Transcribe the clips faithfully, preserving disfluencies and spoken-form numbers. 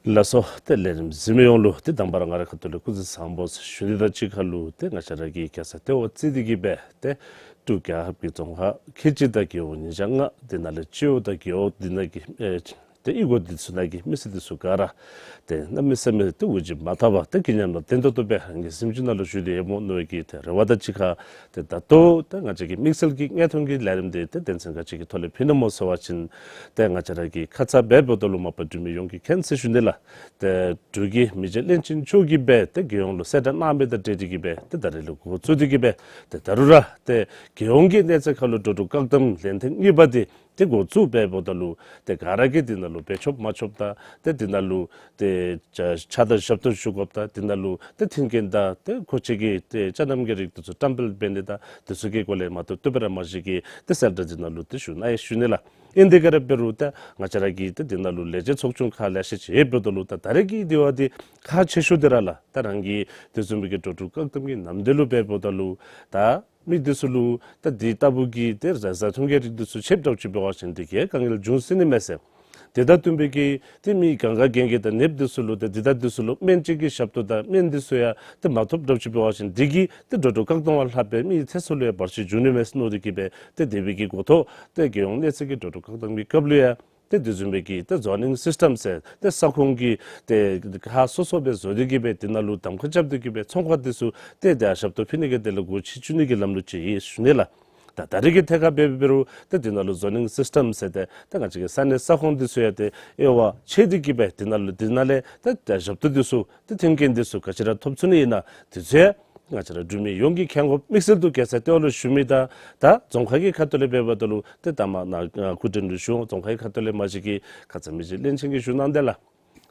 ལགས་སོ། ཏེ་ལས་རིམ་གཟིགས་མི་ཡོངས་ལུ་ཏེ་དང་པ་ར་ང་རའི་ཁ་ཐུག་ལས་སྐུ་གཟུགས་བཟང་པོ་ཟེར་ཞུ་ནི་དང་གཅིག་ཁར་ལུ་ཏེ་ང་བཅས་ར་གི་རྒྱལ་ས་ལྟེ་བ་བརྩིས་ཏེ་གི་སྦེ་ཏེ་འབྲུག་རྒྱལ་ཁབ་ཀྱི་རྫོང་ཁག་ཁལ་གཅིག་དང་རྒེད་འོག་ཉིས་བརྒྱ་ལྔ་དེ་ནང་ལས་སྤྱི་འོག་དང་རྒེད་འོག་དེ་ནང་གི་ཨེ་ཏེ་གཡུས་སྒོ་དེ་ཚུ་ནང་གི་མི་སེར་དེ་ཚུ་ག་ར་ཏེ་གནམ་མེད་ས་མེད་ཏེ་འུ་ཅིག་མ་ཐག་པ་ཏེ་སྐྱིད་ཉམས་དང་ལྡན་ཏོག་ཏོ་སྦེ་རང་གི་གཟིམ་ཅུང་ནང་ལུ་བཞུགས་ཏེ་ཡོདཔ་འོང་མནོ་བའི་གི་ཏེ་རེ་བ་དང་གཅིག་ཁར་ཏེ་ད་ལྟོ་ཏེ་ང་བཅས་ཀྱི་དམིགས་བསལ་གྱི་དངོས་མཐོང་གི་ལས་རིམ་དེ་ཏེ་དོན་ཚན་ག་ཅི་གི་ཐོག་ལས་ཕུལ་ནུག་སྨོ་ཟེར་བ་ཅིན་ཏེ་ང་བཅས་ར་གི་ཁ་ཙ་འབདཝ་ད་ལུ་མ་པ་འབྲུག་མི་ཡོངས་ཀྱིས་མཁྱེན་ཟེར་ཞུ་ནི་ལགས། ཏེ་འབྲུག་གི་མི་རྗེ་བློན་ཆེན་མཆོག་གིས་སྦེ་ཏེ་རྒྱལ་ཡོངས་ལུ་གསལ་བསྒྲགས་གནང་མི་དང་འབྲེལ་ཏེ་གི་སྦེ་ཏེ་ད་རེས་ལས་འགོ་བཙུགས་ཏེ་གི་སྦེ་ཏེ་ད་རུང་ར་ཏེ་རྒྱལ་ཡོངས་ཀྱི་གནས་ཚད་ཁར་ལུ་འགྲོ་འགྲུལ་བཀག་དམ་ལན་ཐེངས་གཉིས་པ་དེ་ཏེ་འགོ་བཙུགས་འབདཝ་ད་ལུ་ཏེ་ག་ར་གིས་དེ་ནང་ལུ་འབད་ཆོགཔ་མ་ཆོགཔ་དང་ཏེ་དེ་ནང་ལུ་ཏེ་ཕྱག་ཕྱག་དང་ཞབས་ཏོག་ཞུ་དགོཔ་དང་དེ་ནང་ལུ་ཏེ་མཐུན་རྐྱེན་དང་ཏེ་མཁོ་ཆས་ཀྱི་ཏེ་ཅ་རྣམ་གྱི་རིགས་དེ་ཚུ་བཀྲམ་སྤེལ་འབད་ནི་དང་དེ་ཚུ་གི་སྐོར་ལས་མ་གཏོགས་བསྡུ་སྦེ་ར་མ་གཞི་གི་ཏེ་གསལ་བསྒྲགས་དེ་ནང་ལུ་ཏེ་ཞུ་གནང་ཡི་ཞུ་ནི་ལགས། ཨིན་དེ་ག་ར་འབད་རུང་ཏེ་ང་བཅས་ར་གི་ཏེ་དེ་ནང་ལུ་ལས་བྱེད་ཚོགས་ཆུང་ཁག་ལེ་ཤ་ཅིག་ཡོདཔ་འབདཝ་ད་ལུ་ད་ད་རེས་ཀྱི་དེ་བ་དེ་ཁག་ཆེ་ཤོས་དེ་ར་ལགས་ད་རང་གི་དེ་བཟུམ་མའི་གི་འགྲོ་འགྲུལ་བཀག་དམ་གྱི་ནམ་དུས་ལུ་འབདཝ་ད་ལུ་ད་མི་དེ་ཚུ་ལུ་ད་དེ་ལྟ་བུ་གི་ཏེ་བཟའ་བཟའ་འཐུང་གི་རིགས་དེ་ཚུ་ཆད་འགྱོ་ཅི་འབད་བ་ཅིན་དེ་གིས་དཀའ་ངལ་འབྱུང་སྲིད་ནི་མས་ཟེར། དེ་དང་བསྟུན་པའི་གི་ཏེ་མི་གང་ག་གན་རྐྱལ་དང་ནདཔ་དེ་ཚུ་ལུ་ཏེ་དེ་དང་དེ་ཚུ་ལུ་སྨན་བཅོས་ཀྱི་ཞབས་ཏོག་དང་སྨན་དེ་ཚུ་ཡང་ཏེ་མ་ཐོབ་འགྱོ་ཅི་འབད་བ་ཅིན་དེ་གིས་ཏེ་འགྲོ་འགྲུལ་བཀག་དམ་ལས་ལྷག་སྦེ་མི་ཚེ་སྲོག་ལུ་ཡང་བར་ཆད་འབྱུང་ནི་མས་ཟེར་མནོ་སྟེ་གི་སྦེ་ཏེ་དེ་སྦེ་གི་འགོ་ཐོག་ཏེ་རྒྱལ་ཡོངས་གནས་ཚད་ཀྱི་འགྲོ་འགྲུལ་བཀག་དམ་གྱི་སྐབས་ལུ་ཡང་ཏེ་དེ་བཟུམ་མའི་གི་ཏེ་ཛོ་ནིང་སིསི་ཊམ་ཟེར་ཏེ་ས་ཁོངས་ཀྱི་ཏེ་ཁག་སོ་སོ་སྦེ་བཟོ་སྟེ་གི་སྦེ་དེ་ནང་ལུ་གདམ་ཁ་རྐྱབ་སྟེ་གི་སྦེ་ཚོང་ཁང་དེ་ཚུ་ཏེ་དེ་ཞབས་ཏོག་ཕུལ་ནི་གི་དེ་ལུ་སྒོ་ཕྱེ་བཅུག་ནི་གི་ལམ་ལུགས་ཅིག་ཡོད་ཞུ་ནི་ལགས། ད་ད་རེས་ཀྱི་ཐད་ཁར་འབད་འབད་རུང་ཏེ་དེ་ནང་ལུ་ཛོ་ནིང་སིསི་ཊམ་ཟེར་ཏེ་ཏེ་ང་བཅས་ཀྱི་ས་གནས་ས་ཁོངས་དེ་ཚུ་ཡང་ཏེ་དབྱེ་བ་ཕྱེ་སྟེ་གི་སྦེ་དེ་ནང་ལུ་དེ་ནང་ལས་ཏེ་ཏེ་ཞབས་ཏོག་དེ་ཚུ་ཏེ་མཐུན་རྐྱེན་དེ་ཚུ་ག་ཅི་ར་ཐོབ་ཚུགས་ནི་ཨིན་ན་དེ་ཚུ་ཡང་ང་བཅས་ར་འབྲུག་མི་ཡོངས་ཀྱིས་མཁྱེན་དགོཔ་དམིགས་བསལ་དུ་རྒྱལ་ས་ལྟེ་བ་ལུ་བཞུགས་མི་དང་ད་རྫོང་ཁག་གི་ཁ་ཐུག་ལས་འབདཝ་ད་ལུ་ཏེ་ད་མ་ནཱ་སྐུ་མགྲོན་ལུ་ཞུ་འོང་། རྫོང་ཁག་གི་ཁ་ཐུག་ལས་མ་གཞི་གི་ཁ་ཙ་མི་རྗེ་བློན་ཆེན་གྱིས་ཞུ་གནང་དེ་ལགས།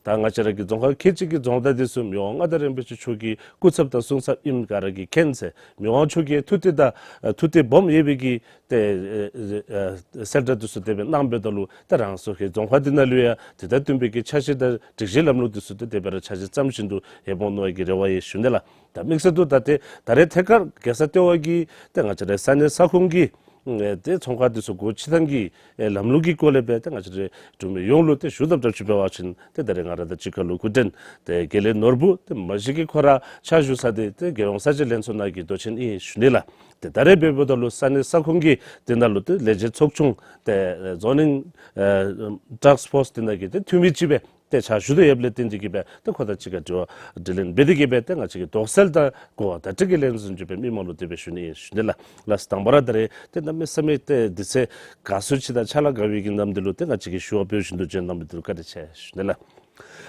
ད་ང་བཅས་ར་གི་རྫོང་ཁག་ཁལ་གཅིག་གི་རྫོང་བདག་དེ་ཚུ་མི་དབང་མངའ་བདག་རིན་པོ་ཆེ་མཆོག་གི་སྐུ་ཚབ་དང་གསུང་ཚབ་ཨིནམ་ག་ར་གིས་མཁྱེན་ཟེར། མི་དབང་མཆོག་གིས་ཐུགས་གཏད་དང་ཐུགས་གཏད་སྦོམ་ཡོད་པའི་གི་ཏེ་ཨེ་ཨེ་གསལ་བསྒྲགས་དེ་ཚུ་དེ་སྦེ་གནང་འབདཝ་ད་ལུ་ཏེ་རང་སོ་གི་རྫོང་ཁག་དེ་ནང་ལུ་ཡང་དེ་དང་བསྟུན་པའི་གི་འཆར་གཞི་དང་སྒྲིག་གཞི་ལམ་ལུགས་དེ་ཚུ་ཏེ་དེ་སྦེ་ར་འཆར་གཞི་བརྩམ་བཞིན་དུ་ཡོདཔ་འོང་མནོ་བའི་གི་རེ་བ་ཡོད་ཞུ་ནི་ལགས། ད་དམིགས་བསལ་དུ་ད་ཏེ་ད་རེས་ཐད་ཀར་རྒྱལ་ས་ལྟེ་བ་གིས་ཏེ་ང་བཅས་རའི་ས་གནས་ས་ཁོངས་ཀྱི་ཨེ་ཏེ་ཚོང་ཁང་དེ་ཚུ་སྒོ་ཕྱེ་ཐངས་ཀྱི་ཨེ་ལམ་ལུགས་ཀྱི་སྐོར་ལས་སྦེ་ཏེ་ང་བཅས་རའི་འབྲུག་མི་ཡོངས་ལུ་ཏེ་ཞུ་དགོཔ་འདྲཝ་ཅིག་འབད་བ་ཅིན་ཏེ་ད་རེས་ང་ར་དང་གཅིག་ཁར་ལུ་སྐུ་མགྲོན་ཏེ་དགེ་ལེགས་ནོར་བུ་ཏེ་མ་གཞི་གི་ཁོ་ར་ཕྱག་ཞུ་ས་དེ་ཏེ་རྒྱལ་ཡོངས་གསར་བརྗེ་ལྷན་ཚོགས་ནང་གི་མདོ་ཆེན་ཨིན་ཞུ་ནི་ལགས། ཏེ་ད་རེས་འབདཝ་ད་ལུ་ས་གནས་ས་ཁོངས་ཀྱི་དེ་ནང་ལུ་ཏེ་ལས་བྱེད་ཚོགས་ཆུང་ཏེ་ཨེ་ཛོ་ནིང་ཨེ་ཊཱསྐ་ཕོརསི་དེ་ནང་གི་ཏེ་འཐུས་མི་ཅིག་སྦེ་ཏེ་ཕྱག་ཞུ་དོ་ཡོདཔ་ལས་བརྟེན་ཏེ་གི་སྦེ་ཏེ་ཁོ་དང་གཅིག་ཁར་དྲི་བ་དྲིས་ལན་འབད་དེ་གི་སྦེ་ཏེ་ང་བཅས་ཀྱིས་དོགས་སེལ་དང་གོ་བ་བརྡ་སྤྲོད་ཀྱི་ལན་བཟུམ་ཅིག་སྦེ་མི་མང་ལུ་དེ་སྦེ་ཞུ་ནི་ཨིན་ཞུ་ནི་ལགས། ལགས་སོ། དང་པ་ར་ད་རེས་ཏེ་གནམ་མེད་ས་མེད་ཏེ་དུས་ཚོད་དགའ་ཚོར་ཅིག་དང་ཆ་ལ་དགའ་བའི་གི་ནམ་དུས་ལུ་ཏེ་ང་བཅས་ཀྱིས་ཞུ་བ་འབད་བཞིན་དུ་བྱོན་གནང་མི་འདི་ལུ་བཀའ་དྲིན་ཆེ་ཞུ་ནི་ལགས།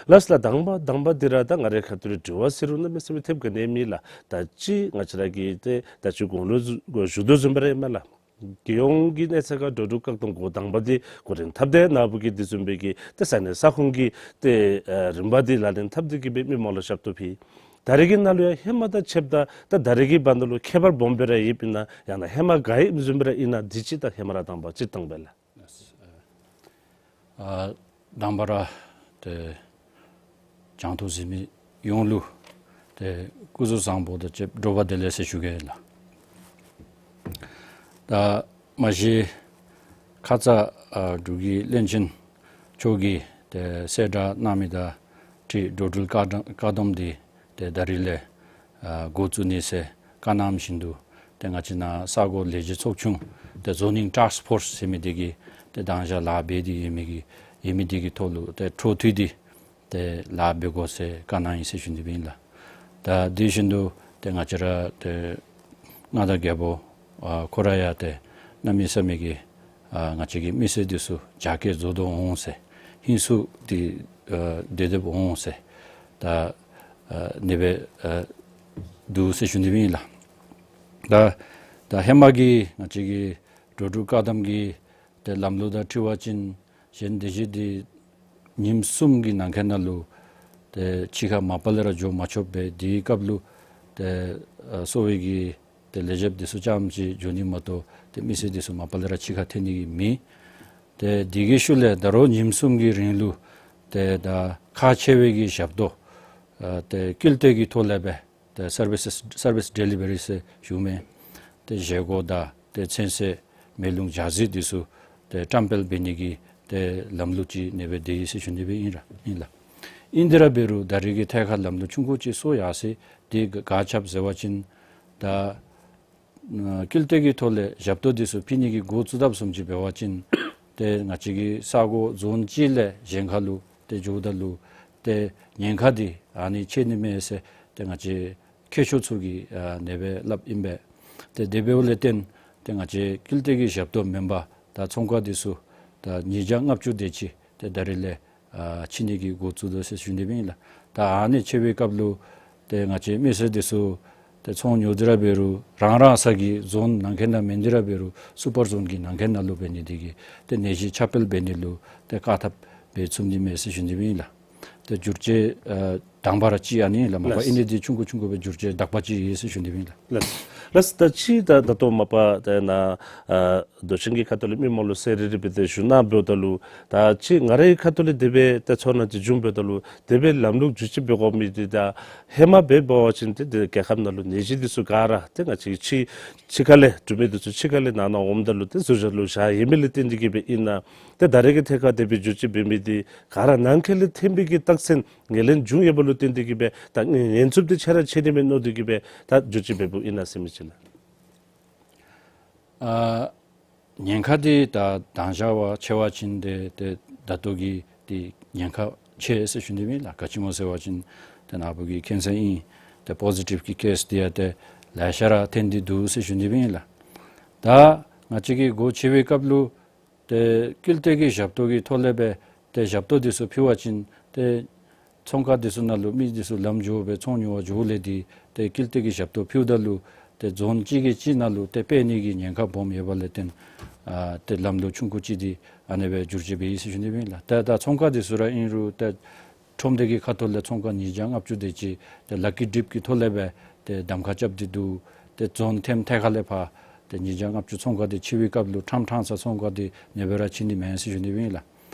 ལགས་སོ་ལགས། དང་པ་དང་པ་འདི་ར་ད་ང་རའི་ཁ་ཐུག་ལས་དྲི་བ་ཟེར་རུང་གནམ་མེད་ས་མེད་ཐེབས་ག་ནི་མེད་ལགས། ད་ཅི་ང་བཅས་ར་གིས་ཏེ་ད་ཅི་གོང་ལུ་ཞུ་དོ་བཟུམ་སྦེ་ར་ཨིན་མས་ལགས། རྒྱལ་ཡོངས་ཀྱི་གནས་ཚད་ཁར་འགྲོ་འགྲུལ་བཀག་དམ་འགོ་དང་པ་འདི་འགོ་འདྲེན་འཐབ་སྟེ་ནཱ་བུ་གི་དེ་བཟུམ་སྦེ་གི་ཏེ་ས་གནས་ས་ཁོངས་ཀྱི་ཏེ་ཨེ་རིམ་པ་འདི་ལག་ལེན་འཐབ་སྟེ་གི་སྦེ་མི་མང་ལུ་ཞབས་ཏོག་ཕུལ། ད་རེས་ཀྱི་ནང་ལུ་ཡང་ཧེ་མ་དང་ཕྱདཔ་ད་ད་ད་རེས་ཀྱི་བར་ན་ལུ་ཁྱད་པར་སྦོམ་སྦེ་ར་ཡོདཔ་ཨིན་ན་ཡང་ན་ཧེ་མ་དགའ་ཡི་བཟུམ་སྦེ་ར་ཨིན་ན་འདི་ཅིག་ད་ཧེ་མ་ར་དང་པ་ཅིག་དང་པ་ལགས། ཨ་དང་པ་ར་ཏེ་རྒྱང་མཐོང་གཟིགས་མི་ཡོངས་ལུ་ཏེ་སྐུ་གཟུགས་བཟང་པོ་དང་བཅས་པ་བགྲོ་གླེང་བདེ་ལེགས་ཟེར་ཞུ་གེ་ལགས། ད་མ་གཞི་ཁ་ཙ་ཨ་འབྲུག་གི་བློན་ཆེན་མཆོག་གིས་ཏེ་གསལ་བསྒྲགས་གནང་མི་དང་འཁྲིལ་འགྲོ་འགྲུལ་བཀག་དམ་བཀག་དམ་འདི་ཏེ་ད་རིས་ལས་ཨ་འགོ་བཙུགས་ནི་ཟེར་བཀའ་གནང་བཞིན་དུ་ཏེ་ང་བཅས་ནཱ་ས་གོ་ལས་བྱེད་ཚོགས་ཆུང་ཏེ་ཛོ་ནིང་ཊཱསྐ་ཕོརསི་ཟེར་མི་འདི་གིས་ཏེ་དང་ཞག་ལཱ་འབད་དེ་ཡོད་མི་གི་ཡོད་མི་འདི་གི་ཐོག་ལུ་ཏེ་འཕྲོ་མཐུད་དེ་ཏེ་ལཱ་འབད་དགོ་ཟེར་བཀའ་གནང་ཡི་ཟེར་ཞུ་ནི་སྦེ་ཨིན་ལགས། ད་དེ་བཞིན་དུ་ཏེ་ང་བཅས་ར་ཏེ་མངའ་བདག་རྒྱལ་པོ་ཨ་ཁོ་ར་ཡང་ཏེ་གནམ་མེད་ས་མེད་ཀྱི་ཨ་ང་བཅས་ཀྱི་མི་སེར་འདི་ཚུ་རྒྱ་སྐྱེད་བཟོ་དོ་འོང་ཟེར་ཧིང་སུ་འདི་ཨ་བདེ་སྡོདཔ་འོང་ཟེར་ད་ཨ་ཨ་ནི་སྦེ་ཨ་འདུག་ཟེར་ཞུ་ནི་སྦེ་ཨིན་ལགས། ད་ད་ཧེ་མ་གི་ང་བཅས་ཀྱི་འགྲོ་འགྲུལ་བཀག་དམ་གྱི་ཏེ་ལམ་ལུགས་དང་འཁྲིལ་བ་ཅིན་གཞན་སྡེ་བཞི་འདི་ཉིནམ་གསུམ་གྱི་ནང་འཁོད་ནང་ལུ་ཏེ་ཕྱི་ཁར་མ་པ་ལས་ར་འགྱོ་མ་ཆོགཔ་སྦེ་དེའི་སྐབས་ལུ་ཏེ་ཨ་གསོ་བའི་གི་ཏེ་ལས་བྱེདཔ་འདི་ཚུ་རྐྱངམ་ཅིག་འགྱོ་ནི་མ་གཏོགས་ཏེ་མི་སེར་འདི་ཚུ་མ་པ་ལས་ར་ཕྱི་ཁར་ཐོན་ནི་གི་མེད། ཏེ་དེ་གི་ཤུལ་ལས་ད་རུང་ཉིནམ་གསུམ་གྱི་རིང་ལུ་ཏེ་ད་ཁག་ཆེ་བའི་གི་ཞབས་ཏོག་ཨ་ཏེ་སྐུལ་འདེད་ཀྱི་ཐོག་ལས་སྦེ་ཏེ་སར་བི་སི་སར་བི་སི་ཌེ་ལི་བ་རི་ཟེར་ཞུ་མི་ཏེ་བཞེས་སྒོ་དང་ཏེ་ཚོད་བསྲེ་མེ་རླུང་ཇ་ཟེར་འདི་ཚུ་ཏེ་བཀྲམ་སྤེལ་འབད་ནི་གི་ཏེ་ལམ་ལུགས་ཅིག་ཨ་ནི་སྦེ་འདི་ཨིན་ཟེར་ཞུ་ནི་སྦེ་ཨིན་ར་ཨིན་ལགས། ཨིན་དེ་ར་འབད་རུང་ད་རེས་ཀྱི་ཐད་ཁར་ལམ་ལུགས་ཆུང་ཀུ་ཅིག་སོར་ཡར་སོང་། དེ་ག་ཆ་ཟེར་བ་ཅིན་ད་ཨ་ཀིལ་ཏེ་གི་ཐོག་ལས་ཞབས་ཏོག་འདི་ཚུ་ཕུལ་ནི་གི་འགོ་བཙུགས་དཔ་བཟུམ་ཅིག་འབད་བ་ཅིན་ཏེ་ང་བཅས་ཀྱི་ས་གོ་རྫོང་གཅིག་ལས་གཞན་ཁ་ལུ་ཏེ་འགྱོཝ་ད་ལུ་ཏེ་ཉེན་ཁ་འདི་ཨ་ནི་ཆེ་ནི་མས་ཟེར་ཏེ་ང་བཅས་མཁས་མཆོག་ཚུ་གིས་ཨ་ཨ་ནེ་སྦེ་སླབ་ཨིན་པས། ཏེ་དེ་འབདཝ་ལས་བརྟེན་ཏེ་ང་བཅས་ཀིལ་ཏེ་གི་ཞབས་ཏོག་མེན་པར་ད་ཚོང་ཁང་འདི་ཚུ་ད་ཉིས་བརྒྱ་ལྔ་བཅུ་དེ་ཅིག་ཏེ་ད་རེས་ལས་ཨ་ཕྱེ་ནི་གི་འགོ་བཙུགས་དོ་ཟེར་ཞུ་ནི་སྦེ་ཨིན་ལགས། ད་ཨ་ནི་ཕྱེ་བའི་སྐབས་ལུ་ཏེ་ང་བཅས་མི་སེར་འདི་ཚུ་ཏེ་ཚོང་ཉོ་སྟེ་ར་འབད་རུང་རང་རང་ས་གི་རྫོང་ནང་འཁོད་ནང་མེན་ཏེ་ར་འབད་རུང་སུ་པར་རྫོན་གྱི་ནང་འཁོད་ནང་ལུ་འབད་ནི་དེ་གིས་ཏེ་ནད་གཞི་ཁྱབ་སྤེལ་འབད་ནི་ལུ་ཏེ་བཀག་ཐབས་འབད་ཚུགས་ནི་མས་ཟེར་ཞུ་ནི་སྦེ་ཨིན་ལགས། ཏེ་བསྒྱུར་བཅོས་ཨ་དང་པ་ར་ཅིག་ཨ་ནི་ལགས། མ་པ་ལགས། ཨིན་ནི་འདི་ཆུང་ཀུ་ཆུང་ཀུ་སྦེ་བསྒྱུར་བཅོས་དག་པ་ཅིག་ཡོད་ཟེར་ཞུ་ནི་སྦེ་ཨིན་ལགས། ལགས། ལགས། ད་ཅི་ད་ད་ལྟོ་མ་པ་ཏེ་ནཱ་ཨ་མདོ་ཆེན་གྱི་ཁ་ཐུག་ལས་མི་མང་ལུ་གསལ་རི་རི་སྦེ་ཏེ་ཞུ་གནང་འབདཝ་ད་ལུ་ད་ཅི་ང་རའི་ཁ་ཐུག་ལས་དེ་སྦེ་ཏེ་ཚོར་སྣང་ཅིག་བྱུང་འབདཝ་ད་ལུ་དེ་སྦེ་ལམ་ལུགས་བསྒྱུར་བཅོས་འབད་དགོ་མི་འདི་ད་ཧེ་མ་འབད་འབད་བ་ཅིན་ཏེ་ཏེ་རྒྱལ་ཁབ་ནང་ལུ་ནད་གཞི་འདི་ཚུ་ག་ར་ཏེ་ང་བཅས་ཕྱི་ཕྱི་ཁ་ལས་འབྲུག་མི་འདི་ཚུ་ཕྱི་ཁ་ལས་ནང་ན་འོངམ་ད་ལུ་ཏེ་ཟུར་བཞག་ལུ་བཞག་ཡོད་མི་ལས་བརྟེན་ཏེ་གིས་སྦེ་ཨིན་ན། ཏེ་ད་རེས་ཀྱི་ཐད་ཁར་དེ་སྦེ་བསྒྱུར་བཅོས་འབད་མི་འདི་ག་ར་ནང་འཁོད་ལས་ཐོན་པའི་གི་རྟགས་མཚན་ངོས་ལེན་བྱུང་ཡོདཔ་ལུ་བརྟེན་ཏེ་གིས་སྦེ་ད་ཉེན་ཚབས་འདི་ཆེ་ར་ཆེ་ནི་མས་མནོ་སྟེ་གིས་སྦེ་ད་བསྒྱུར་བཅོས་འབདཝ་ཨིན་ན་ཟེར་མི་ཅིག་ལགས། ཨ་ཉེན་ཁ་འདི་ད་དང་ཞག་བ་ཕྱེ་བ་ཅིན་ཏེ་ཏེ་ད་ལྟོ་གི་འདི་ཉེན་ཁ་ཆེ་ཟེར་ཞུ་ནི་སྦེ་ཨིན་ལགས། ག་ཅི་སྨོ་ཟེར་བ་ཅིན་ཏེ་ནཱ་བུ་གི་ཁེན་སར་ཨིན་ཏེ་པོ་ཟི་ཊིབ་ཀྱི་ཀེསི་འདི་ཡང་ཏེ་ལེ་ཤ་ར་ཐོན་ཏེ་འདུག་ཟེར་ཞུ་ནི་སྦེ་ཨིན་ལགས། ད་ང་བཅས་ཀྱིས་སྒོ་ཕྱེ་བའི་སྐབས་ལུ་ཏེ་ཀིལ་ཏེ་གི་ཞབས་ཏོག་གི་ཐོག་ལས་སྦེ་ཏེ་ཞབས་ཏོག་འདི་ཚུ་ཕུལ་བ་ཅིན་ཏེ་ཚོང་ཁང་འདི་ཚུ་ནང་ལུ་མི་འདི་ཚུ་ལམ་འགྱོ་སྦེ་ཚོང་ཉོ་བར་འགྱོཝ་ལས་འདི་ཏེ་ཀིལ་ཏེ་གི་ཞབས་ཏོག་ཕུལཝ་ད་ལུ་ཏེ་རྫོང་གཅིག་གིས་གཅིག་ནང་ལུ་ཏེ་སྤེལ་ནི་གི་ཉེན་ཁ་སྦོམ་ཡོདཔ་ལས་བརྟེན་ཨ་ཏེ་ལམ་ལུགས་ཆུང་ཀུ་ཅིག་འདི་ཨ་ནེ་སྦེ་བསྒྱུར་བཅོས་འབད་ཡི་ཟེར་ཞུ་ནི་སྦེ་ཨིན་ལགས། ཏེ་ད་ཚོང་ཁང་འདི་ཚུ་ར་ཨིན་རུང་ཏེ་ཁྲོམ་སྡེ་གི་ཁ་ཐུག་ལས་ཚོང་ཁང་ཉིས་བརྒྱ་ལྔ་བཅུ་དེ་ཅིག་ཏེ་ལ་ཀི་ཌིབ་ཀྱི་ཐོག་ལས་སྦེ་ཏེ་གདམ་ཁ་རྐྱབ་སྟེ་འདུག། ཏེ་རྫོང་ཐེམ་ཐད་ཁ་ལས་ཕར་ཏེ་ཉིས་བརྒྱ་ལྔ་བཅུ་ཚོང་ཁང་འདི་ཕྱེ་བའི་སྐབས་ལུ་ཕྲང་ཕྲང་ས་ཚོང་ཁང་འདི་ཨ་ནེ་སྦེ་ར་ཕྱེ་ནི་མས་ཟེར་ཞུ་ནི་སྦེ་ཨིན་ལགས།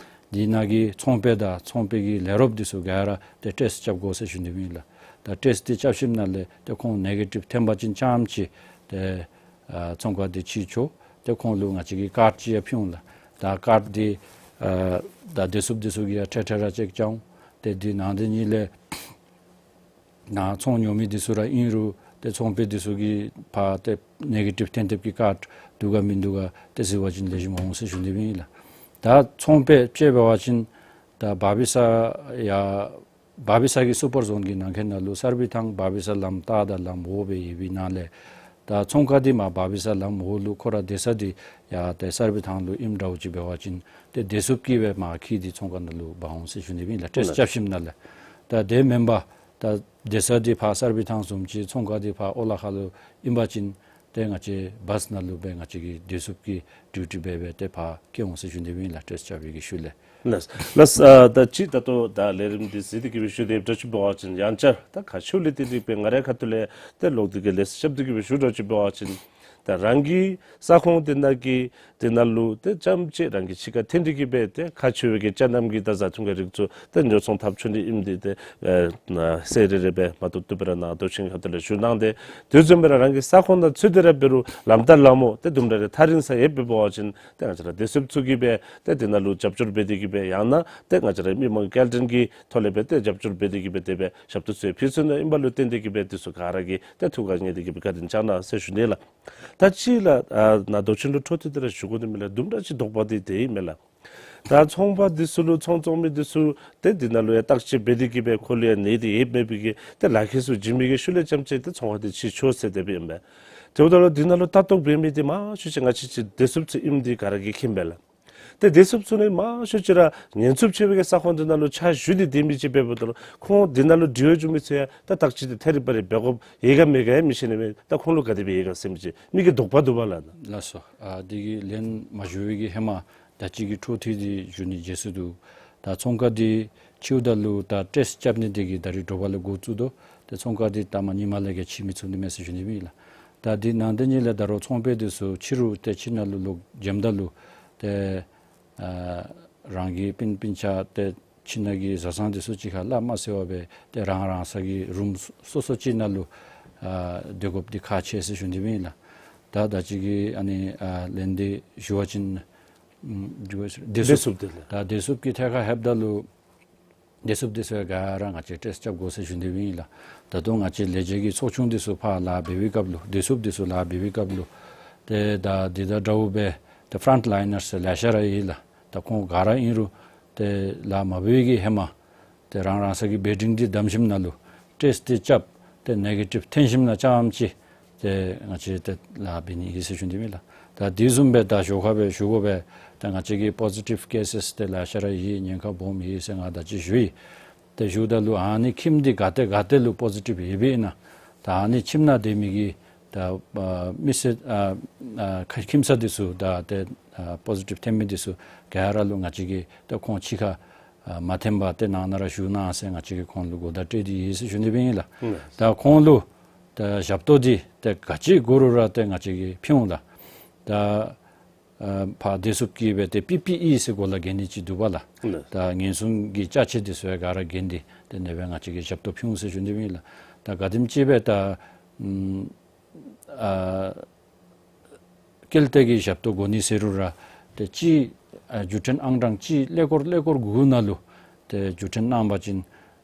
འདི་ནང་གི་ཚོང་པ་དང་ཚོང་པའི་གི་ལས་རོགསཔ་འདི་ཚུ་ག་ར་ཏེ་ཊེསཊ་རྐྱབ་དགོ་ཟེར་ཞུ་ནི་སྦེ་ཨིན་ལགས། ད་ཊེསཊ་འདི་རྐྱབ་ཞིནམ་ལས་ཏེ་ཁོང་ནེ་གེ་ཊིབ་ཐོན་པ་ཅིན་རྐྱངམ་ཅིག་ཏེ་ཨ་ཚོང་ཁང་འདི་ཕྱེ་ཆོག། ཏེ་ཁོང་ལུ་ང་བཅས་ཀྱིས་ཀཱཌ་ཅིག་ཡང་ཕུལ་འོང་ལགས། ད་ཀཱཌ་འདི་ཨ་ད་བདེ་སྲུངཔ་འདི་ཚུ་གིས་ཡང་འཕྲལ་འཕྲལ་ར་ཅིག་རྐྱབ་འོང་། ཏེ་འདི་ནང་འདི་ཉིད་ལས་ནཱ་ཚོང་ཉོ་མི་འདི་ཚུ་ར་ཨིན་རུང་ཏེ་ཚོང་པ་འདི་ཚུ་གིས་ཕར་ཏེ་ནེ་གེ་ཊིབ་ཐོན་ཐེབས་ཀྱི་ཀཱཌ་འདུག་ག་མིན་འདུག་ག་ཏེ་གཟིགས་པ་ཅིན་ལེགས་ཤོམ་འོང་ཟེར་ཞུ་ནི་སྦེ་ཨིན་ལགས། ད་ཚོང་པ་ཅིག་འབད་བ་ཅིན་ད་བར་བི་ས་ཡ་བར་བི་ས་གི་སུ་པར་རྫོན་གྱི་ནང་འཁོད་ནང་ལུ་གསར་སྦས་ཐང་བར་བི་ས་ལམ་ལྟག་དང་ལམ་འོག་སྦེ་ཡོད་པའི་ནང་ལས་ད་ཚོང་ཁང་འདི་མར་བར་བི་ས་ལམ་འོག་ལུ་ཁོ་ར་སྡོད་ས་འདི་ཡ་ཏེ་གསར་སྦས་ཐང་ལུ་ཨིནམ་འདྲཝ་ཅིག་འབད་བ་ཅིན་ཏེ་བདེ་སྲུངཔ་གིས་སྦེ་མར་འཁྱིད་དེ་ཚོང་ཁང་ནང་ལུ་འབག་འོང་ཟེར་ཞུ་ནི་སྦེ་ཨིན་ལགས། ཊེསཊ་རྐྱབ་ཞིནམ་ལས། ད་དེ་མེན་པར་ད་སྡོད་ས་འདི་ཕར་གསར་སྦས་ཐང་བཟུམ་ཅིག་ཚོང་ཁང་འདི་ཕར་ཨོ་ལ་ཁ་ལུ་ཨིན་པ་ཅིན་ཏེ་ང་བཅས་བཱསི་ནང་ལུ་སྦེ་ང་བཅས་ཀྱི་བདེ་སྲུངཔ་གིས་ཌིའུ་ཊི་འབད་སྦེ་ཏེ་ཕར་སྐྱེལ་འོང་ཟེར་ཞུ་ནི་སྦེ་ཨིན་ལགས། ཊེསཊ་རྐྱབ་པའི་གི་ཤུལ་ལས། ལགས། ལགས། ཨ་ད་ཅི་ད་ལྟོ་ད་ལས་རིམ་འདི་གཟིགས་ཏེ་གིས་སྦེ་བཞུགས་ཏེ་ཡོདཔ་འདྲཝ་ཅིག་འབད་བ་ཅིན་ཡང་བསྐྱར་ད་ཁ་ཕྱེཝ་ལས་ཏེ་འདི་སྦེ་ང་རའི་ཁ་ཐུག་ལས་ཏེ་ལོག་སྟེ་གིས་ལེ་ཤ་རྐྱབ་སྟེ་གིས་སྦེ་བཞུགས་འདྲཝ་ཅིག་འབད་བ་ཅིན་ད་རང་གི་ས་ཁོངས་འདི་ནང་གི་འདི་ནང་ལུ་ཏེ་རྐྱངམ་ཅིག་རང་གི་ཕྱི་ཁར་ཐོན་ཏེ་གིས་སྦེ་ཏེ་ཁ་ཕྱེ་བའི་གི་ཅ་རྣམ་གྱི་ད་བཟའ་འཐུང་གི་རིགས་ཚུ་ཏེ་ཉོ་ཚོང་འཐབ་ཆོག་ནི་ཨིནམ་འདི་ཏེ་ཨེ་ན་གསལ་རི་རི་སྦེ་མ་བཏུབ་བཏུབ་སྦེ་ར་ནཱ་མདོ་ཆེན་ཁ་ཐུག་ལས་ཞུ་གནང་སྟེ། དེ་བཟུམ་སྦེ་ར་རང་གི་ས་ཁོངས་ནང་ཚུད་དེ་ར་འབད་རུང་ལམ་ལྟག་ལམ་འོག་ཏེ་དུམ་གྲ་རེ་ཐག་རིང་ས་ཡོདཔ་འབད་བ་ཅིན་ཏེ་ང་བཅས་ར་བདེ་སྲུངཔ་ཚུ་གིས་སྦེ་ཏེ་འདི་ནང་ལུ་རྒྱབ་སྐྱོར་འབད་དེ་གིས་སྦེ་ཡང་ན་ཏེ་ང་བཅས་ར་མི་མང་སྐྱེལ་འདྲེན་གྱི་ཐོག་ལས་སྦེ་ཏེ་རྒྱབ་སྐྱོར་འབད་དེ་གིས་སྦེ་དེ་སྦེ་ཞབས་ཏོག་ཚུ་ཕུལ་ཚུགས་ནི་ཨིནམ་ལུ་བརྟེན་ཏེ་གིས་སྦེ་འདི་ཚུ་ག་ར་གིས་ཏེ་ཐུགས་ཁར་ངེས་ཏེ་གིས་སྦེ་བཀའ་དྲིན་བསྐྱང་གནང་ཟེར་ཞུ་ནི་ལགས། ད་ཅི་ལགས་ཨ་ནཱ་མདོ་ཆེན་ལུ་འཕྲོ་མཐུད་དེ་ར་ཞུ་དགོ་ནི་མས་ལགས། དུམ་གྲ་ཅིག་དོགས་པ་འདི་དེ་ཨིན་མས་ལགས། ད་ཚོང་པ་འདི་ཚུ་ལུ་ཚོང་བཙོང་མི་འདི་ཚུ་ཏེ་འདི་ནང་ལུ་ཡང་བརྟག་དཔྱད་འབད་དེ་གིས་སྦེ་ཁོ་ལུ་ཡང་ནད་འདི་ཡོད་མེད་པའི་གི་ཏེ་ལག་ཁྱེར་ཚུ་བྱིན་པའི་གི་ཤུལ་ལས་རྐྱངམ་ཅིག་ཏེ་ཚོང་ཁང་འདི་ཕྱེ་ཆོག་ཟེར་དེ་སྦེ་ཨིན་པས། དེ་འབདཝ་ད་ལུ་འདི་ནང་ལུ་ལྟ་རྟོག་འབད་མི་འདི་མང་ཤོས་ཅིག་ང་བཅས་ཀྱི་བདེ་སྲུངཔ་ཚུ་ཨིནམ་འདི་ག་ར་གིས་མཁྱེན་པས་ལགས། ཏེ་བདེ་སྲུངཔ་ཚུ་ནི་མང་ཤོས་ཅིག་ར་ཉེན་ཚབས་ཆེ་བའི་གི་ས་ཁོངས་འདི་ནང་ལུ་ཕྱག་ཞུ་སྟེ་སྡོད་མི་ཅིག་འབདཝ་ད་ལུ་ཁོང་འདི་ནང་ལུ་འབྲེལ་བ་འབྱུང་མི་ཚུ་ཡང་ད་བརྟག་དཔྱད་འདི་ཐད་རི་བ་རི་འབད་དགོཔ་ཡོད་ག་མེད་ག་ཡང་མི་ཤེས་ནི་མས། ད་ཁོང་ལུ་ག་དེ་སྦེ་ཡོད་ག་ཟེར་མི་ཅིག་མི་གི་དོགས་པ་འདུག་པ་ལགས། ལགས་སོ། ཨ་འདི་གི་ལན་མ་ཞུ་བའི་གི་ཧེ་མ་ད་ཅི་གི་འཕྲོ་མཐུད་དེ་ཞུ་ནི་བརྗེད་སོ་ནུག། ད་ཚོང་ཁང་འདི་ཕྱེཝ་ད་ལུ་ད་ཊེསཊ་རྐྱབ་ནི་འདི་གིས་ད་རིས་དྲོ་པ་ལས་འགོ་བཙུགས་དོ། ཏེ་ཚོང་ཁང་འདི་ད་མ་ཉིནམ་ལས་ཀྱི་ཕྱེ་མི་ཚུགས་ནི་མས་ཟེར་ཞུ་ནི་སྦེ་ཨིན་ལགས། ད་འདི་ནང་འདི་ཉིད་ལས་ད་རུང་ཚོང་པ་འདི་ཚུ་ཕྱི་རུ་ཏེ་ཕྱི་ནང་ལུ་ལོག་འགྱོཝ་ད་ལུ་ཏེ་ཨ་རང་གི་སྤུན་སྤུན་ཆ་ཏེ་ཕྱི་ནང་གི་བཟའ་ཚང་འདི་ཚུ་གཅིག་ཁར་ལུ་མ་བསྲེ་བར་སྦེ་ཏེ་རང་རང་ས་གི་རུམ་སོ་སོ་ཅིག་ནང་ལུ་ཨ་སྡོད་དགོཔ་འདི་ཁག་ཆེ་ཟེར་ཞུ་ནི་སྦེ་ཨིན་ལགས། ད་ད་ཅི་གི་ཨ་ནི་ཨ་ལན་འདི་ཞུ་བ་ཅིན་ཨམ་བདེ་སྲུངཔ་བདེ་སྲུངཔ་འདི་ལགས། ད་བདེ་སྲུངཔ་གི་ཐད་ཁར་ལྷོདཔ་ད་ལུ་ བདེ་སྲུངཔ་འདི་ཚུ་ཡང་ག་ར་ང་བཅས་ཊེསཊ་རྐྱབ་དགོ་ཟེར་ཞུ་ནི་སྦེ་ཨིན་ལགས། ད་ལྟོ་ང་བཅས་ལས་བྱེད་ཀྱི་ཚོགས་ཆུང་འདི་ཚུ་ཕར་ལཱ་འབད་བའི་སྐབས་ལུ་བདེ་སྲུངཔ་འདི་ཚུ་ལཱ་འབད་བའི་སྐབས་ལུ་ཏེ་ད་འདི་དང་འདྲཝ་སྦེ་ཏེ་ཕྲོནཊ་ལའིན་ནརསི་ལེ་ཤ་ར་ཡོད་ལགས། ད་ཁོང་ག་ར་ཨིན་རུང་ཏེ་ལཱ་མ་འབད་བའི་གི་ཧེ་མ་ཏེ་རང་རང་སོའི་གི་བེཌ་རིང་འདི་བསྡམས་ཞིནམ་ལས་ཊེསཊ་འདི་རྐྱབ་སྟེ་ནེ་གེ་ཊིབ་ཐོན་ཞིནམ་ལས་རྐྱངམ་ཅིག་ཏེ་ང་བཅས་ཏེ་ལཱ་འབད་ནི་ཨིན་ཟེར་ཞུ་ནི་ཨིན་ལགས། ད་དེ་བཟུམ་སྦེ་ད་ཞོར་ཁར་སྦེ་ཞུ་དགོ་པས། ད་ང་བཅས་ཀྱི་པོ་ཟི་ཊིབ་ཀེ་སེས་ཏེ་ལེ་ཤ་ར་ཡོད། ཉེན་ཁ་སྦོམ་ཡོད་ཟེར་ང་ད་ཅི་ཞུ་ཡི། ཏེ་ཞུཝ་ད་ལུ་ཨ་ནི་ཁྱིམ་འདི་ག་ཏེ་ག་ཏེ་ལུ་པོ་ཟི་ཊིབ་ཡོདཔ་ཨིན་ན་ད་ཨ་ནི་ཁྱིམ་ནང་སྡོད་མི་གི་ད་ཨ་མི་སེར་ཨ་ཨ་ཁ་ཁྱིམ་ཚང་འདི་ཚུ་ད་ཏེ་ཨ་པོ་ཟི་ཊིབ་ཐོན་མི་འདི་ཚུ་ག་ར་ལུ་ང་བཅས་ཀྱིས་ད་ཁོང་ཕྱི་ཁར་ཨ་མ་ཐོན་པར་ཏེ་ནང་ན་ར་བཞུགས་གནང་ཟེར་ང་བཅས་ཀྱིས་ཁོང་ལུ་གོ་བརྡ་སྤྲོད་དེ་ཡོད་ཟེར་ཞུ་ནི་སྦེ་ཨིན་ལགས། ཨུམ། ད་ཁོང་ལུ་ད་ཞབས་ཏོག་འདི་ཏེ་ག་ཅི་དགོ་རུང་ར་ཏེ་ང་བཅས་ཀྱིས་ཕུལ་འོང་ལགས། ད་ཨ་ཕར་བདེ་སྲུངཔ་གིས་སྦེ་ཏེ་པི་པི་ཨི་ཟེར་གོ་ལ་གྱོན་ནི་ཅིག་འདུག་པ་ལགས། ཨུམ། ད་ཉེན་སྲུང་གི་ཅ་ཆས་འདི་ཚུ་ཡང་ག་ར་གྱོན་ཏེ་ཏེ་ཨ་ནེ་སྦེ་ང་བཅས་ཀྱིས་ཞབས་ཏོག་ཕུལ་འོང་ཟེར་ཞུ་ནི་སྦེ་ཨིན་ལགས། ད་ག་དེམ་ཅིག་སྦེ་ད་ཨ་སྐྱེལ་ཏེ་གི་ཞབས་ཏོག་དགོ་ནི་ཟེར་རུང་ར་ཏེ་གཅིག་ཨ་བརྒྱུད་འཕྲིན་ཨང་གྲངས་གཅིག་ཀླད་ཀོར་ཀླད་ཀོར་དགུ་ནང་ལུ་ཏེ་བརྒྱུད་འཕྲིན་གནང་པ་ཅིན་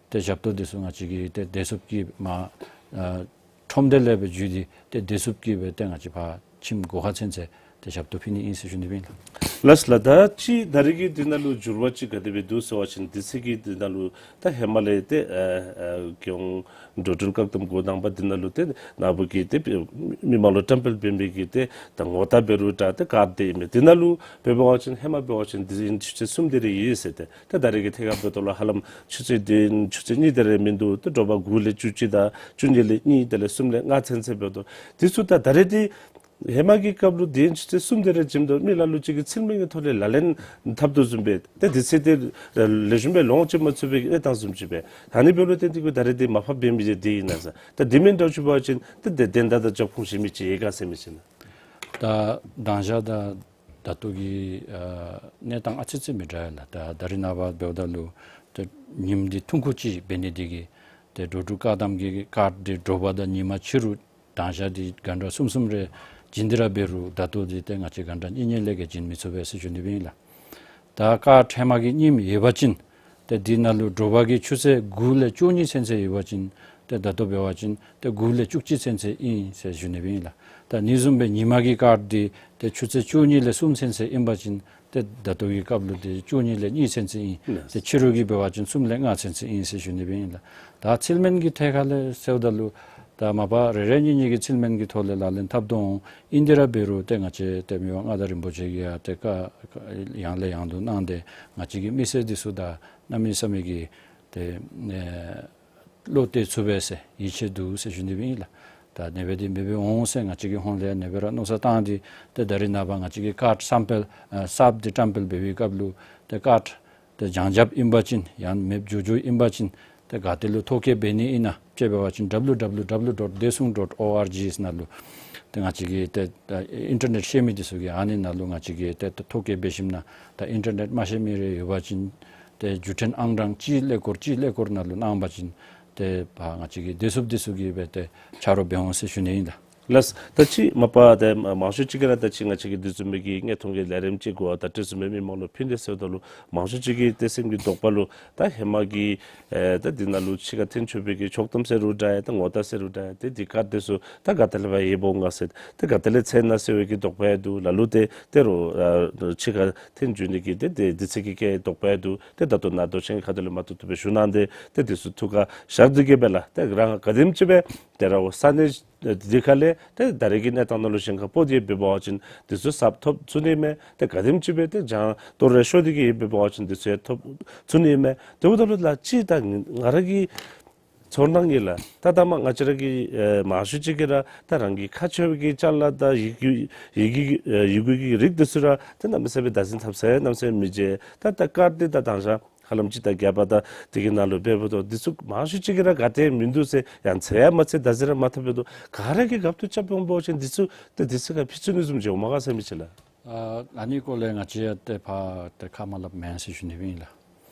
ཏེ་ཞབས་ཏོག་འདི་ཚུ་ང་བཅས་ཀྱིས་ཏེ་བདེ་སྲུངཔ་གིས་མ་ཨ་ཁྲོམ་སྡེ་ལས་སྦེ་བརྒྱུད་དེ་ཏེ་བདེ་སྲུངཔ་གིས་སྦེ་ཏེ་ང་བཅས་ཕར་ཁྱིམ་སྒོ་ཁར་ཚུན་ཚོད་ཏེ་ཞབས་ཏོག་ཕུལ་ནི་ཨིན་ཟེར་ཞུ་ནི་སྦེ་ཨིན་ལགས། ལགས་ལགས། ད་ཅི་ད་རེས་ཀྱི་འདི་ནང་ལུ་འགྱུར་བ་ཅིག་ག་དེ་སྦེ་འདུག་ཟེར་བ་ཅིན་དེ་ཚེ་གི་འདི་ནང་ལུ་ད་ཧེ་མ་ལས་ཏེ་ཨ་ཨ་རྒྱལ་ཡོངས་འགྲོ་འགྲུལ་བཀག་དམ་འགོ་དང་པ་འདི་ནང་ལུ་ཏེ་ནཱ་བུ་གི་ཏེ་མི་མང་ལུ་བཀྲམ་སྤེལ་འབད་མི་གི་ཏེ་ད་ངོ་རྟགས་འབད་རུང་འདྲ་ཏེ་ཀཱཌ་འདི་ཨིན་མས། འདི་ནང་ལུ་འབད་བ་ཅིན་ཧེ་མ་འབད་བ་ཅིན་འདི་ཨིན་ཆུ་ཚོད་གསུམ་དེ་རེ་ཡོད་ཟེར་ཏེ། ད་ད་རེས་ཀྱི་ཐད་ཁར་འབདཝ་ད་ལུ་ཧ་ལམ་ཆུ་ཚོད་འདི་ཆུ་ཚོད་གཉིས་དེ་རེ་མིན་འདུག། ད་དྲོ་པ་དགུ་ལས་བཅུ་གཅིག་དང་བཅུ་གཉིས་ལས་གཉིས་དེ་ལས་གསུམ་ལས་ལྔ་ཚུན་ཚོད་འབདཝ་ད་འདི་ཚུ་ད་ད་རེས་འདི་ཧེ་མ་གི་སྐབས་ལུ་འདི་ཨིན་ཆུ་ཚོད་གསུམ་དེ་རེ་བྱིནམ་ད་མི་ལ་ལུ་ཅིག་གིས་ཚུལ་མིན་གྱི་ཐོག་ལས་ལག་ལེན་འཐབ་དོ་བཟུམ་སྦེ་ཏེ་འདི་ཚེ་འདི་ལེགས་ཤོམ་སྦེ་ལོངས་སྤྱོད་མ་ཚུགས་པའི་གནས་སྟངས་བཟུམ་ཅིག་སྦེ། ད་ཨ་ནི་འབདཝ་ལས་བརྟེན་ཏེ་གི་ད་རེས་འདི་མར་ཕབ་འབད་མི་འདི་འདི་ཨིན་ན་ཟེར། ད་འདི་མེན་འདྲཝ་ཅིག་འབད་བ་ཅིན་ཏེ་འདི་དོན་དག་དང་རྒྱབ་ཁུངས་གཞན་མི་ཅིག་ཡོད་ག་ཟེར་མི་ཅིག་ལགས། ད་མདང་ཞག་དང་ད་ལྟོ་གི་ཨ་གནས་སྟངས་ཨ་ཙི་ཙི་མི་འདྲ་ཡོད་ལགས། ད་ད་རེས་ནངས་པ་འབདཝ་ད་ལུ་ཏེ་ཉིནམ་འདི་ཐུང་ཀུ་ཅིག་འབད་ནི་འདི་གིས་ཏེ་འགྲོ་འགྲུལ་བཀག་དམ་གྱི་ཀཱཌ་འདི་དྲོ་པ་དང་ཉིན་མ་ཕྱི་རུ་མདང་ཞག་འདི་གྷན་ཊ་གསུམ་གསུམ་རེ་བྱིན་ཏེ་ར་འབད་རུང་ད་ལྟོ་འདི་ཏེ་ང་བཅས་གྷན་ཊ་གཉིས་གཉིས་ལས་བརྒལ་བྱིན་མི་ཚུགས་པས་ཟེར་ཞུ་ནི་སྦེ་ཨིན་ལགས། ད་ཀཱཌ་ཧེ་མ་གི་རྙིངམ་ཡོད་པ་ཅིན་ཏེ་འདི་ནང་ལུ་དྲོ་པ་གི་ཆུ་ཚོད་དགུ་ལས་བཅུ་གཉིས་ཚུན་ཚོད་ཡོད་པ་ཅིན་ཏེ་ད་ལྟོ་འབད་བ་ཅིན་ཏེ་དགུ་ལས་བཅུ་གཅིག་ཚུན་ཚོད་ཨིན་ཟེར་ཞུ་ནི་སྦེ་ཨིན་ལགས། ད་ཨ་ནི་བཟུམ་སྦེ་ཉིན་མ་གི་ཀཱཌ་འདི་ཏེ་ཆུ་ཚོད་བཅུ་གཉིས་ལས་གསུམ་ཚུན་ཚོད་ཨིན་པ་ཅིན་ཏེ་ད་ལྟོ་གི་སྐབས་ལུ་ཏེ་བཅུ་གཉིས་ལས་གཉིས་ཚུན་ཚོད་ཨིན། ལགས། ཏེ་ཕྱི་རུ་གི་འབད་བ་ཅིན་གསུམ་ལས་ལྔ་ཚུན་ཚོད་ཨིན་ཟེར་ཞུ་ནི་སྦེ་ཨིན་ལགས། ད་ཚུལ་མིན་གྱི་ཐད་ཁར་ལས་ཟེརཝ་ད་ལུ་ད་མ་པ་རེ་རེ་གཉིས་གཉིས་ཀྱིས་ཚུལ་མིན་གྱི་ཐོག་ལས་ལག་ལེན་འཐབ་དོ་འོང་། ཨིན་ཏེ་ར་འབད་རུང་ཏེ་ང་བཅས་ཏེ་མི་དབང་མངའ་བདག་རིན་པོ་ཆེ་གིས་ཡང་ཏེ་བཀའ་ཡང་ལས་ཡང་དུ་གནང་སྟེ་ང་བཅས་ཀྱི་མི་སེར་འདི་ཚུ་ད་གནམ་མེད་ས་མེད་ཀྱི་ཏེ་ཨེ་བློ་གཏད་ཚུགས་པས་ཟེར་ཡིད་ཆེས་འདུག་ཟེར་ཞུ་ནི་སྦེ་ཨིན་ལགས། ད་ཨ་ནེ་སྦེ་འདི་མི་འབད་འོང་ཟེར་ང་བཅས་ཀྱི་ཧོངས་ལས་ཨ་ནེ་སྦེ་ར་མནོ་བསམ་བཏང་སྟེ་ཏེ་ད་རེས་ནངས་པ་ང་བཅས་ཀྱི་ཀཱཌ་སམ་པཱལ་ཨ་གསརཔ་འདི་བཀྲམ་སྤེལ་འབད་བའི་སྐབས་ལུ་ཏེ་ཀཱཌ་ཏེ་བྱང་རྐྱབ་ཨིན་པ་ཅིན་ཡང་མེདཔ་འགྱོ་འགྱོཝ་ཨིན་པ་ཅིན་ཏེ་ག་ཏེ་ལུ་ཐོ་བཀོད་འབད་ནི་ཨིན་ན་དཔྱེ་འབད་བ་ཅིན་ཌབ་ལུ་ཌབ་ལུ་ཌབ་ལུ་ཌོཊ་བདེ་སྲུང་ཌོཊ་ཨོ་ཨར་ཇི་ནང་ལུ་ཏེ་ང་བཅས་ཀྱི་ཏེ་ཨ་ཨིན་ཊར་ནེཊ་ཤེས་མི་འདི་ཚུ་གིས་ཨ་ནི་ནང་ལུ་ང་བཅས་ཀྱིས་ཏེ་ཐོ་བཀོད་འབད་ཞིནམ་ལས་ད་ཨིན་ཊར་ནེཊ་མ་ཤེས་མི་རེ་ཡོད་པ་ཅིན་ཏེ་བརྒྱུད་འཕྲིན་ཨང་གྲངས་གཅིག་ཀླད་ཀོར་གཅིག་ཀླད་ཀོར་ནང་ལུ་གནང་པ་ཅིན་ཏེ་ཕར་ང་བཅས་ཀྱི་བདེ་སྲུངཔ་འདི་ཚུ་གིས་སྦེ་ཏེ་ཆ་རོགས་འབད་འོང་ཟེར་ཞུ་ནི་ཨིན་ལགས། ལགས། ད་ཅི་མ་པ་ཏེ་མང་ཤོས་ཅིག་གིས་ར་ད་ཅི་ང་བཅས་ཀྱི་འདི་བཟུམ་མའི་གི་དངོས་མཐོང་གི་ལས་རིམ་ཅིག་གུ་ད་འདི་བཟུམ་མའི་མི་མང་ལུ་ཕུལ་ནི་ཟེརཝ་ད་ལུ་མང་ཤོས་ཅིག་གི་ཏེ་སེམས་ཀྱི་དོགས་པ་ལུ་ད་ཧེ་མ་གི་ཨེ་ད་འདི་ནང་ལུ་ཕྱི་ཁར་ཐོན་ཆོག་པའི་གི་ཆོག་ཐམ་ཟེར་རུང་འདྲ་ཡ་ད་ངོ་རྟགས་ཟེར་རུང་འདྲ་ཡ་ཏེ་འདི་ཀཱཌ་འདི་ཚུ་ད་ག་ཏེ་ལས་ཕར་ཡོདཔ་འོང་ག་ཟེར་ཏེ་ག་ཏེ་ལས་འཚོལ་ན་ཟེར་བའི་གི་དོགས་པ་ཡང་འདུག། ལ་ལུ་ཏེ་ཏེ་རུང་ཨ་ཕྱི་ཁར་ཐོན་འགྱོ་ནི་གི་ཏེ་ཏེ་དུས་ཚོད་ཀྱི་དཀའ་ངལ་དོགས་པ་ཡང་འདུག། ཏེ་ད་ལྟོ་ནཱ་རྡོ་ཆེན་ཁ་ཐུག་ལས་མར་ཏོག་ཏོ་སྦེ་ཞུ་གནང་སྟེ་ཏེ་འདི་ཚུ་ཐུགས་ཁར་བཞག་སྟེ་གི་སྦེ་ལགས། ཏེ་རང་ག་དེམ་ཅིག་སྦེ་ཏེ་ར་འོ་ས་གནས་འདི་ཁ་ལས་ཏེ་ད་རེས་ཀྱི་གནས་སྟངས་ནང་ལུ་གཞན་ཁར་སྤོ་སྟེ་འབད་བ་ཅིན་འདི་ཚུ་གསརཔ་ཐོབ་ཚུགས་ནི་མས། ཏེ་ག་དེམ་ཅིག་སྦེ་ཏེ་གྱང་ཏོ་རེ་ཤོར་ཏེ་གི་འབད་བ་ཅིན་འདི་ཚུ་ཡང་ཐོབ་ཚུགས་ནི་མས། དེ་འབདཝ་ད་ལུ་ལགས་ཅིག་ད་ང་ར་གི་ཚོར་སྣང་ཨིན་ལགས། ད་ད་མ་ང་བཅས་ར་གི་ཨེ་མང་ཤོས་ཅིག་གིས་ར་ད་རང་གི་ཁ་ཕྱེ་བའི་གི་ཅ་ལ་དང་ཡི་གུ་ཡི་གུ་ཡི་གུ་གི་རིགས་འདི་ཚུ་ར་ད་གནམ་མེད་ས་མེད་བདག་འཛིན་འཐབ་ས་གནམ་མེད་ས་མེད་མི་མཇལ། ད་ད་ཀཱཌ་འདི་ད་མདང་ཞག་ཧ་ལམ་ཅིག་ད་རྒྱབ་པ་ད་འདི་གི་ནང་ལུ་འབདཝ་ད་འདི་ཚུ་མང་ཤོས་ཅིག་གིས་ར་ག་ཏེ་མིན་འདུག་ཟེར་ཡང་འཚོལ་ཡང་མ་འཚོལ་བདག་འཛིན་ར་མ་འཐབ་འབདཝ་ད་ག་ར་གིས་རྒཔོ་ཏོ་རྐྱབ་འོང་འབད་བ་ཅིན་འདི་ཚུ་ད་འདི་ཚུ་ག་ཕུལ་ཚུགས་ནི་བཟུམ་ཅིག་འོང་མས་ག་ཟེར་མི་ཅིག་ལགས། ཨ་ཨ་ནི་སྐོར་ལས་ང་བཅས་ཡང་ཏེ་ཕར་ཏེ་ཁ་མ་སླབ་མེན་ཟེར་ཞུ་ནི་སྦེ་ཨིན་ལགས།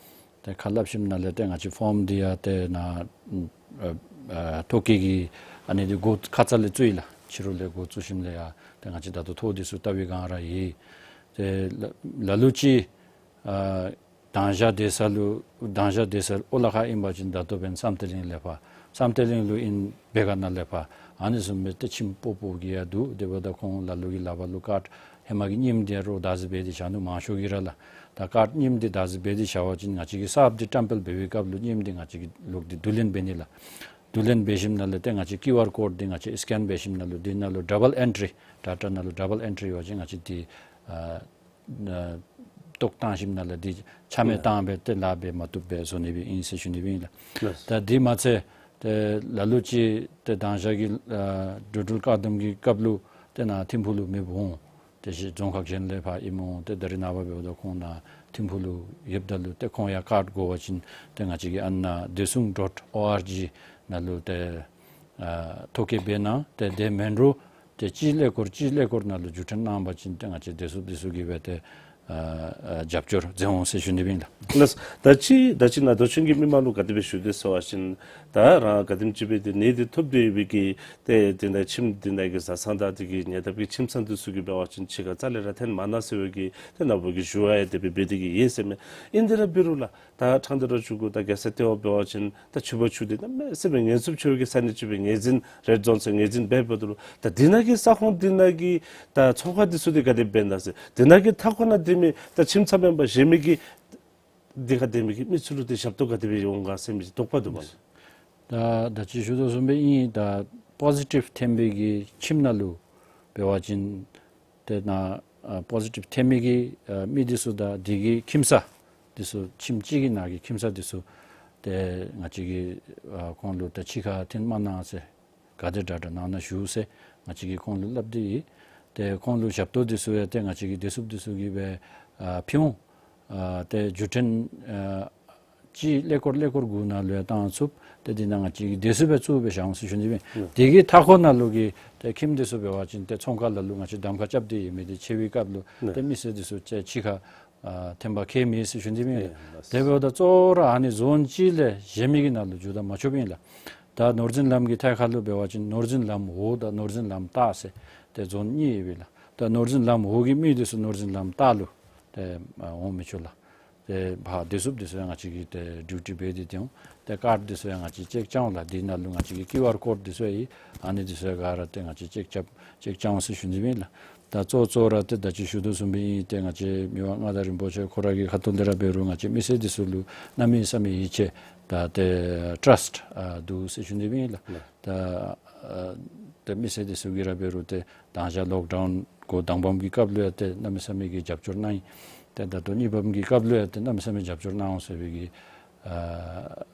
ཏེ་ཁ་སླབ་ཞིནམ་ལས་ཏེ་ང་བཅས་ཕོརམ་འདི་ཡང་ཏེ་ནཱ་ཨ་ཨ་ཐོ་བཀོད་ཀྱི་ཨ་ནི་འདི་འགོ་ཁ་ཙ་ལས་བཙུགས་ཡི་ལགས། ཕྱི་རུ་ལས་འགོ་བཙུགས་ཞིནམ་ལས་ཡང་ཏེ་ང་བཅས་ད་ལྟོ་ཐོ་འདི་ཚུ་བལྟ་བའི་སྒང་ར་ཡོད། ཏེ་ལ་ལ་ལུ་ཅིག་ཨ་ དང་ཞག་སྡོད་ས་ལུ་དང་ཞག་སྡོད་ས་ཨོ་ལ་ཁ་ཨིན་པ་ཅིན་ད་ལྟོ་འབདན་བསམ་གཏན་གླིང་ལས་ཕར་བསམ་གཏན་གླིང་ལུ་ཨིན་སྦེ་ག་ནཱ་ལས་ཕར་ཨ་ནི་བཟུམ་སྦེ་ཏེ་ཁྱིམ་སྤོ་སྤོ་གི་ཡང་འདུག། དེ་འབདཝ་ད་ཁོང་ལ་ལུ་གི་ལག་པར་ལུ་ཀཱཌ་ཧེ་མ་གི་རྙིངམ་འདི་རོགས་བདག་འཛིན་འབད་དེ་བཞག་ནུག་མང་ཤོས་ཀྱིས་ར་ལགས། ད་ཀཱཌ་རྙིངམ་འདི་བདག་འཛིན་འབད་དེ་བཞག་པ་ཅིན་ང་བཅས་ཀྱིས་གསརཔ་འདི་བཀྲམ་སྤེལ་འབད་བའི་སྐབས་ལུ་རྙིངམ་འདི་ང་བཅས་ཀྱིས་ལོག་སྟེ་བསྡུ་ལེན་འབད་ནི་ལགས། བསྡུ་ལེན་འབད་ཞིནམ་ལས་ཏེ་ང་བཅས་ཀྱུ་ཨར་ཀོཌ་འདི་ང་བཅས་སི་ཀེན་འབད་ཞིནམ་ལས་འདི་ནང་ལུ་ཌབ་བཱལ་ཨེན་ཊི་རི་ཌེ་ཊ་ནང་ལུ་ཌབ་བཱལ་ཨེན་ཊི་རི་ཡོད་པ་ཅིན་ང་བཅས་འདི་ཨ་ཨ་བཏོག་བཏང་ཞིནམ་ལས་འདི་ཆ་མེད་བཏང་སྦེ་ཏེ་ལཱ་འབད་མ་བཏུབ་སྦེ་བཟོ་ནི་སྦེ་ཨིན་ཟེར་ཞུ་ནི་སྦེ་ཨིན་ལགས། ལགས། ད་འདི་མ་ཚད་ཏེ་ལ་ལུ་ཅིག་ཏེ་དང་ཞག་གི་ཨ་འགྲོ་འགྲུལ་བཀག་དམ་གྱི་སྐབས་ལུ་ཏེ་ནཱ་ཐིམ་ཕུག་ལུ་མེདཔ་འོང་། ཏེ་གཞན་རྫོང་ཁག་གཞན་ལས་ཕར་ཨིནམ་འོང་། ཏེ་ད་རེས་ནངས་པ་འབདཝ་ད་ཁོང་ནཱ་ཐིམ་ཕུག་ལུ་ཡོདཔ་ད་ལུ་ཏེ་ཁོང་ཡང་ཀཱཌ་དགོ་པ་ཅིན་ཏེ་ང་བཅས་ཀྱི་ཨ་ནཱ་བདེ་སྲུང་ཌོཊ་ཨོ་ཨར་ཇི་ནང་ལུ་ཏེ་ཨ་ཐོ་བཀོད་འབད་གནང་། ཏེ་དེ་མེན་རུང་ཏེ་སྤྱི་ཀླད་ཀོར་སྤྱི་ཀླད་ཀོར་ནང་ལུ་བརྒྱུད་འཕྲིན་གནང་པ་ཅིན་ཏེ་ང་བཅས་བདེ་སྲུངཔ་འདི་ཚུ་གིས་སྦེ་ཏེ་ཨ་ཨ་རྒྱབ་སྐྱོར་མཛད་འོང་ཟེར་ཞུ་ནི་སྦེ་ཨིན་ལགས། ལགས། ད་ཅི་ད་ཅི་ནཱ་རྡོ་ཆེན་གྱི་མི་མང་ལུ་ག་དེ་སྦེ་ཞུ་དོ་ཟེར་བ་ཅིན་ད་རང་ག་དེམ་ཅིག་སྦེ་ཏེ་ནད་འདི་ཐོབ་སྟེ་ཡོད་པའི་གི་ཏེ་དེ་ནང་ཁྱིམ་དེ་ནང་གི་བཟའ་ཚང་དང་དེ་གི་ཉེ་འདབས་ཀྱི་ཁྱིམ་ཚང་འདི་ཚུ་གིས་འབད་བ་ཅིན་ཕྱི་ཁར་རྩ་ལས་ར་འཐོན་མ་གནང་ཟེར་བའི་གི་ཏེ་ནཱ་བུ་གིས་ཞུ་བ་ཡང་དེ་སྦེ་འབད་དེ་གི་ཡོད་ཟེར་མས། ཨིན་དེ་ར་འབད་རུང་ལགས། ད་ཕྲང་སྟེ་ར་ཞུ་དགོ། ད་རྒྱལ་ས་ལྟེ་བ་འབད་བ་ཅིན་ད་ཕྱུ་པ་ཕྱུ་དེ་གནམ་མེད་ས་མེད་ངལ་འཚུབ་ཆེ་བའི་གི་ས་གནས་ཅིག་སྦེ་ངོས་འཛིན་རེཌ་ཛོན་ཟེར་ངོས་འཛིན་འབད་འབདཝ་ད་ལུ་ད་དེ་ནང་གི་ས་ཁོངས་དེ་ནང་གི་ད་ཚོང་ཁང་འདི་ཚུ་འདི་ག་དེ་འབད་ན་ཟེར། དེ་ནང་གི་མཐའ་འཁོར་ནང་སྡོད་མི་ད་ཁྱིམ་ཚང་མེན་པར་གཞན་མི་གིས་འདི་ཁར་སྡོད་མི་གི་མི་ཚུ་ལུ་ཏེ་ཞབས་ཏོག་ག་དེ་སྦེ་འོང་ག་ཟེར་མི་ཅིག་དོགས་པ་འདུག་པ་ལགས། ད་ད་ཅི་ཞུ་དོ་བཟུམ་སྦེ་ཨིན། ད་པོ་ཟི་ཊིབ་ཐོན་པའི་གི་ཁྱིམ་ནང་ལུ་འབད་བ་ཅིན་ཏེ་ནཱ་ཨ་པོ་ཟི་ཊིབ་ཐོན་མི་གི་ཨ་མི་འདི་ཚུ་དང་དེ་གི་ཁྱིམ་ཚང་འདི་ཚུ་ཁྱིམ་གཅིག་གི་ནང་གི་ཁྱིམ་ཚང་འདི་ཚུ་ཏེ་ང་བཅས་ཀྱིས་ཨ་ཁོང་ལུ་ད་ཕྱི་ཁར་འཐོན་མ་གནང་ཟེར། ག་དེ་དྲག་དྲག་གནང་ན་ཞུ་ཟེར་ང་བཅས་ཀྱིས་ཁོང་ལུ་སླབ་སྟེ་ཡོད། ཏེ་ཁོང་ལུ་ཞབས་ཏོག་འདི་ཚུ་ཡང་ཏེ་ང་བཅས་ཀྱི་བདེ་སྲུངཔ་འདི་ཚུ་གིས་སྦེ་ཨ་ཕུལ་འོང་། ཨ་ཏེ་བརྒྱུད་འཕྲིན་ཨ་སྤྱི་ཀླད་ཀོར་ཀླད་ཀོར་དགུ་ནང་ལུ་ཡང་བཏང་ཚུགས། ཏེ་འདི་ནང་ང་བཅས་ཀྱིས་བདེ་སྲུངཔ་སྦེ་བཙུགས་སྦེ་བཞག་འོང་ཟེར་ཞུ་ནི་སྦེ། ཨུམ། དེ་གི་མཐའ་འཁོར་ནང་ལུ་གི་ཏེ་ཁྱིམ་འདི་ཚུ་འབད་བ་ཅིན་ཏེ་ཚོང་ཁང་ལ་ལུ་ང་བཅས་གདམ་ཁ་རྐྱབ་སྟེ་ཡོད་མི་འདི་ཆེ་བའི་སྐབས་ལུ་ཨུམ། ཏེ་མི་སེར་འདི་ཚུ་ཅིག་ཕྱི་ཁར་ཨ་འཐོན་པར་ཁྱད་མེད་ཟེར་ཞུ་ནི་སྦེ་ཨིན་ལགས། ཨེ་ལགས། དེ་འབདཝ་ད་གཙོ་བོ་ར་ཨ་ནི་ཛོན་གཅིག་ལས་གཞན་མི་གི་ནང་ལུ་འགྱོ་ད་མ་ཆོགཔ་ཨིན་ལགས། ད་ནོར་འཛིན་ལམ་གྱི་ཐད་ཁར་ལུ་འབད་བ་ཅིན་ནོར་འཛིན་ལམ་འོག་དང་ནོར་འཛིན་ལམ་ལྟག་ཟེར་ཏེ་ཛོན་གཉིས་ཡོད་པས་ལགས། ད་ནོར་འཛིན་ལམ་འོག་གི་མི་འདི་ཚུ་ནོར་འཛིན་ལམ་ལྟག་ལུ་ཏེ་ཨ་འོང་མི་ཆོག་ལགས། ཏེ་ཕར་བདེ་སྲུངཔ་འདི་ཚུ་ཡང་ང་བཅས་ཀྱིས་ཏེ་ཌིའུ་ཊི་འབད་དེ་སྡོད་འོང་། ཏེ་ཀཱཌ་འདི་ཚུ་ཡང་ང་བཅས་ཅེཀ་རྐྱབ་འོང་ལགས། འདི་ནང་ལུ་ང་བཅས་ཀྱི་ཀིའུ་ཨར་ཀོཌ་འདི་ཚུ་ཡང་ཨ་ནི་འདི་ཚུ་ཡང་ག་ར་ཏེ་ང་བཅས་ཅེཀ་རྐྱབ་ཅེཀ་རྐྱབ་འོང་ཟེར་ཞུ་ནི་སྦེ་ཨིན་ལགས། ད་གཙོ་གཙོ་ར་ཏེ་ད་ཅི་ཞུ་དོ་བཟུམ་སྦེ་ཨིན། ཏེ་ང་བཅས་མི་དབང་མངའ་བདག་རིན་པོ་ཆེ་ཁོ་ར་གི་ཁ་ཐུག་ལས་ར་འབད་རུང་ང་བཅས་མི་སེར་འདི་ཚུ་ལུ་གནམ་མེད་ས་མེད་ཡིད་ཆེས་ད་ཏེ་ཊརསཊ་ཨ་འདུག་ཟེར་ཞུ་ནི་སྦེ་ཨིན་ལགས། ད་ཨ་ཏེ་མི་སེར་འདི་ཚུ་གིས་ར་འབད་རུང་ཏེ་དང་ཞག་ལོག་ཌའུན་འགོ་དང་པམ་གྱི་སྐབས་ལུ་ཡང་ཏེ་གནམ་མེད་ས་མེད་ཀྱི་རྒྱབ་སྐྱོར་གནང་ཡི། ཏེ་ད་ལྟོ་གཉིས་པམ་གྱི་སྐབས་ལུ་ཡང་ཏེ་གནམ་མེད་ས་མེད་རྒྱབ་སྐྱོར་གནང་འོང་ཟེར་བའི་གི་ཨ་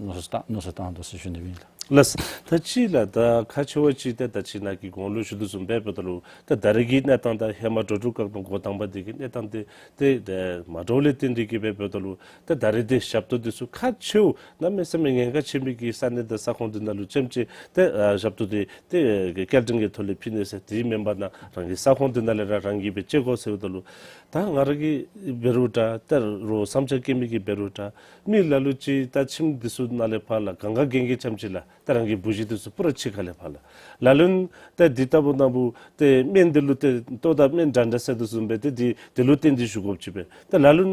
མནོ་བསམ་བཏང་མནོ་བསམ་བཏང་དོ་ཟེར་ཞུ་ནི་སྦེ་ཨིན་ལགས། ལགས། ད་ཅི་ལགས་ད་ཁག་ཆེ་བ་ཅིག་ཏེ་ད་ཅི་ནཱ་གི་གོང་ལུ་ཞུ་དོ་བཟུམ་སྦེ་འབདཝ་ད་ལུ་ད་ད་རེས་ཀྱི་གནས་སྟངས་དང་ཧེ་མ་འགྲོ་འགྲུལ་བཀག་དམ་འགོ་དང་པ་འདི་གི་གནས་སྟངས་འདི་ཏེ་ཏེ་མ་འདྲཝ་ལས་བརྟེན་ཏེ་གིས་སྦེ་འབདཝ་ད་ལུ་ད་ད་རེས་འདི་ཞབས་ཏོག་འདི་ཚུ་ཁག་ཆེཝ་གནམ་མེད་ས་མེད་ཉེན་ཁ་ཆེ་མི་གི་ས་གནས་དང་ས་ཁོངས་འདི་ནང་ལུ་ཙམ་ཅིག་ཏེ་ཨ་ཞབས་ཏོག་འདི་ཏེ་སྐྱེལ་འདྲེན་གྱི་ཐོག་ལས་ཕུལ་ནི་ཟེར། དེ་མེན་པར་ནཱ་རང་གི་ས་ཁོངས་འདི་ནང་ལས་ར་རང་གིས་སྦེ་ཅིག་དགོ་ཟེརཝ་ད་ལུ་ད་ང་ར་གིས་འབད་རུང་འདྲ་ད་རོགས་བསམ་འཆར་བཀོད་མི་གིས་འབད་རུང་འདྲ་མི་ལ་ལུ་ཅིག་ད་ཁྱིམ་འདི་ཚུ་ནང་ལས་ཕར་ལགས་གང་ག་གན་གི་ཙམ་ཅིག་ལགས་ད་རང་གི་བུ་གཞི་འདི་ཚུ་པུ་ར་ཕྱི་ཁ་ལས་ཕར་ལགས། ལ་ལུ་ད་འདི་ལྟ་བུ་ནང་བུ་ཏེ་སྨན་འདི་ལུ་ཏེ་ལྟོ་དང་སྨན་འདྲ་འདྲ་ཟེར་དོ་བཟུམ་སྦེ་ཏེ་འདི་འདི་ལུ་བརྟེན་ཏེ་བཞུགས་དགོཔ་ཅིག་སྦེ་ད་ལ་ལུ་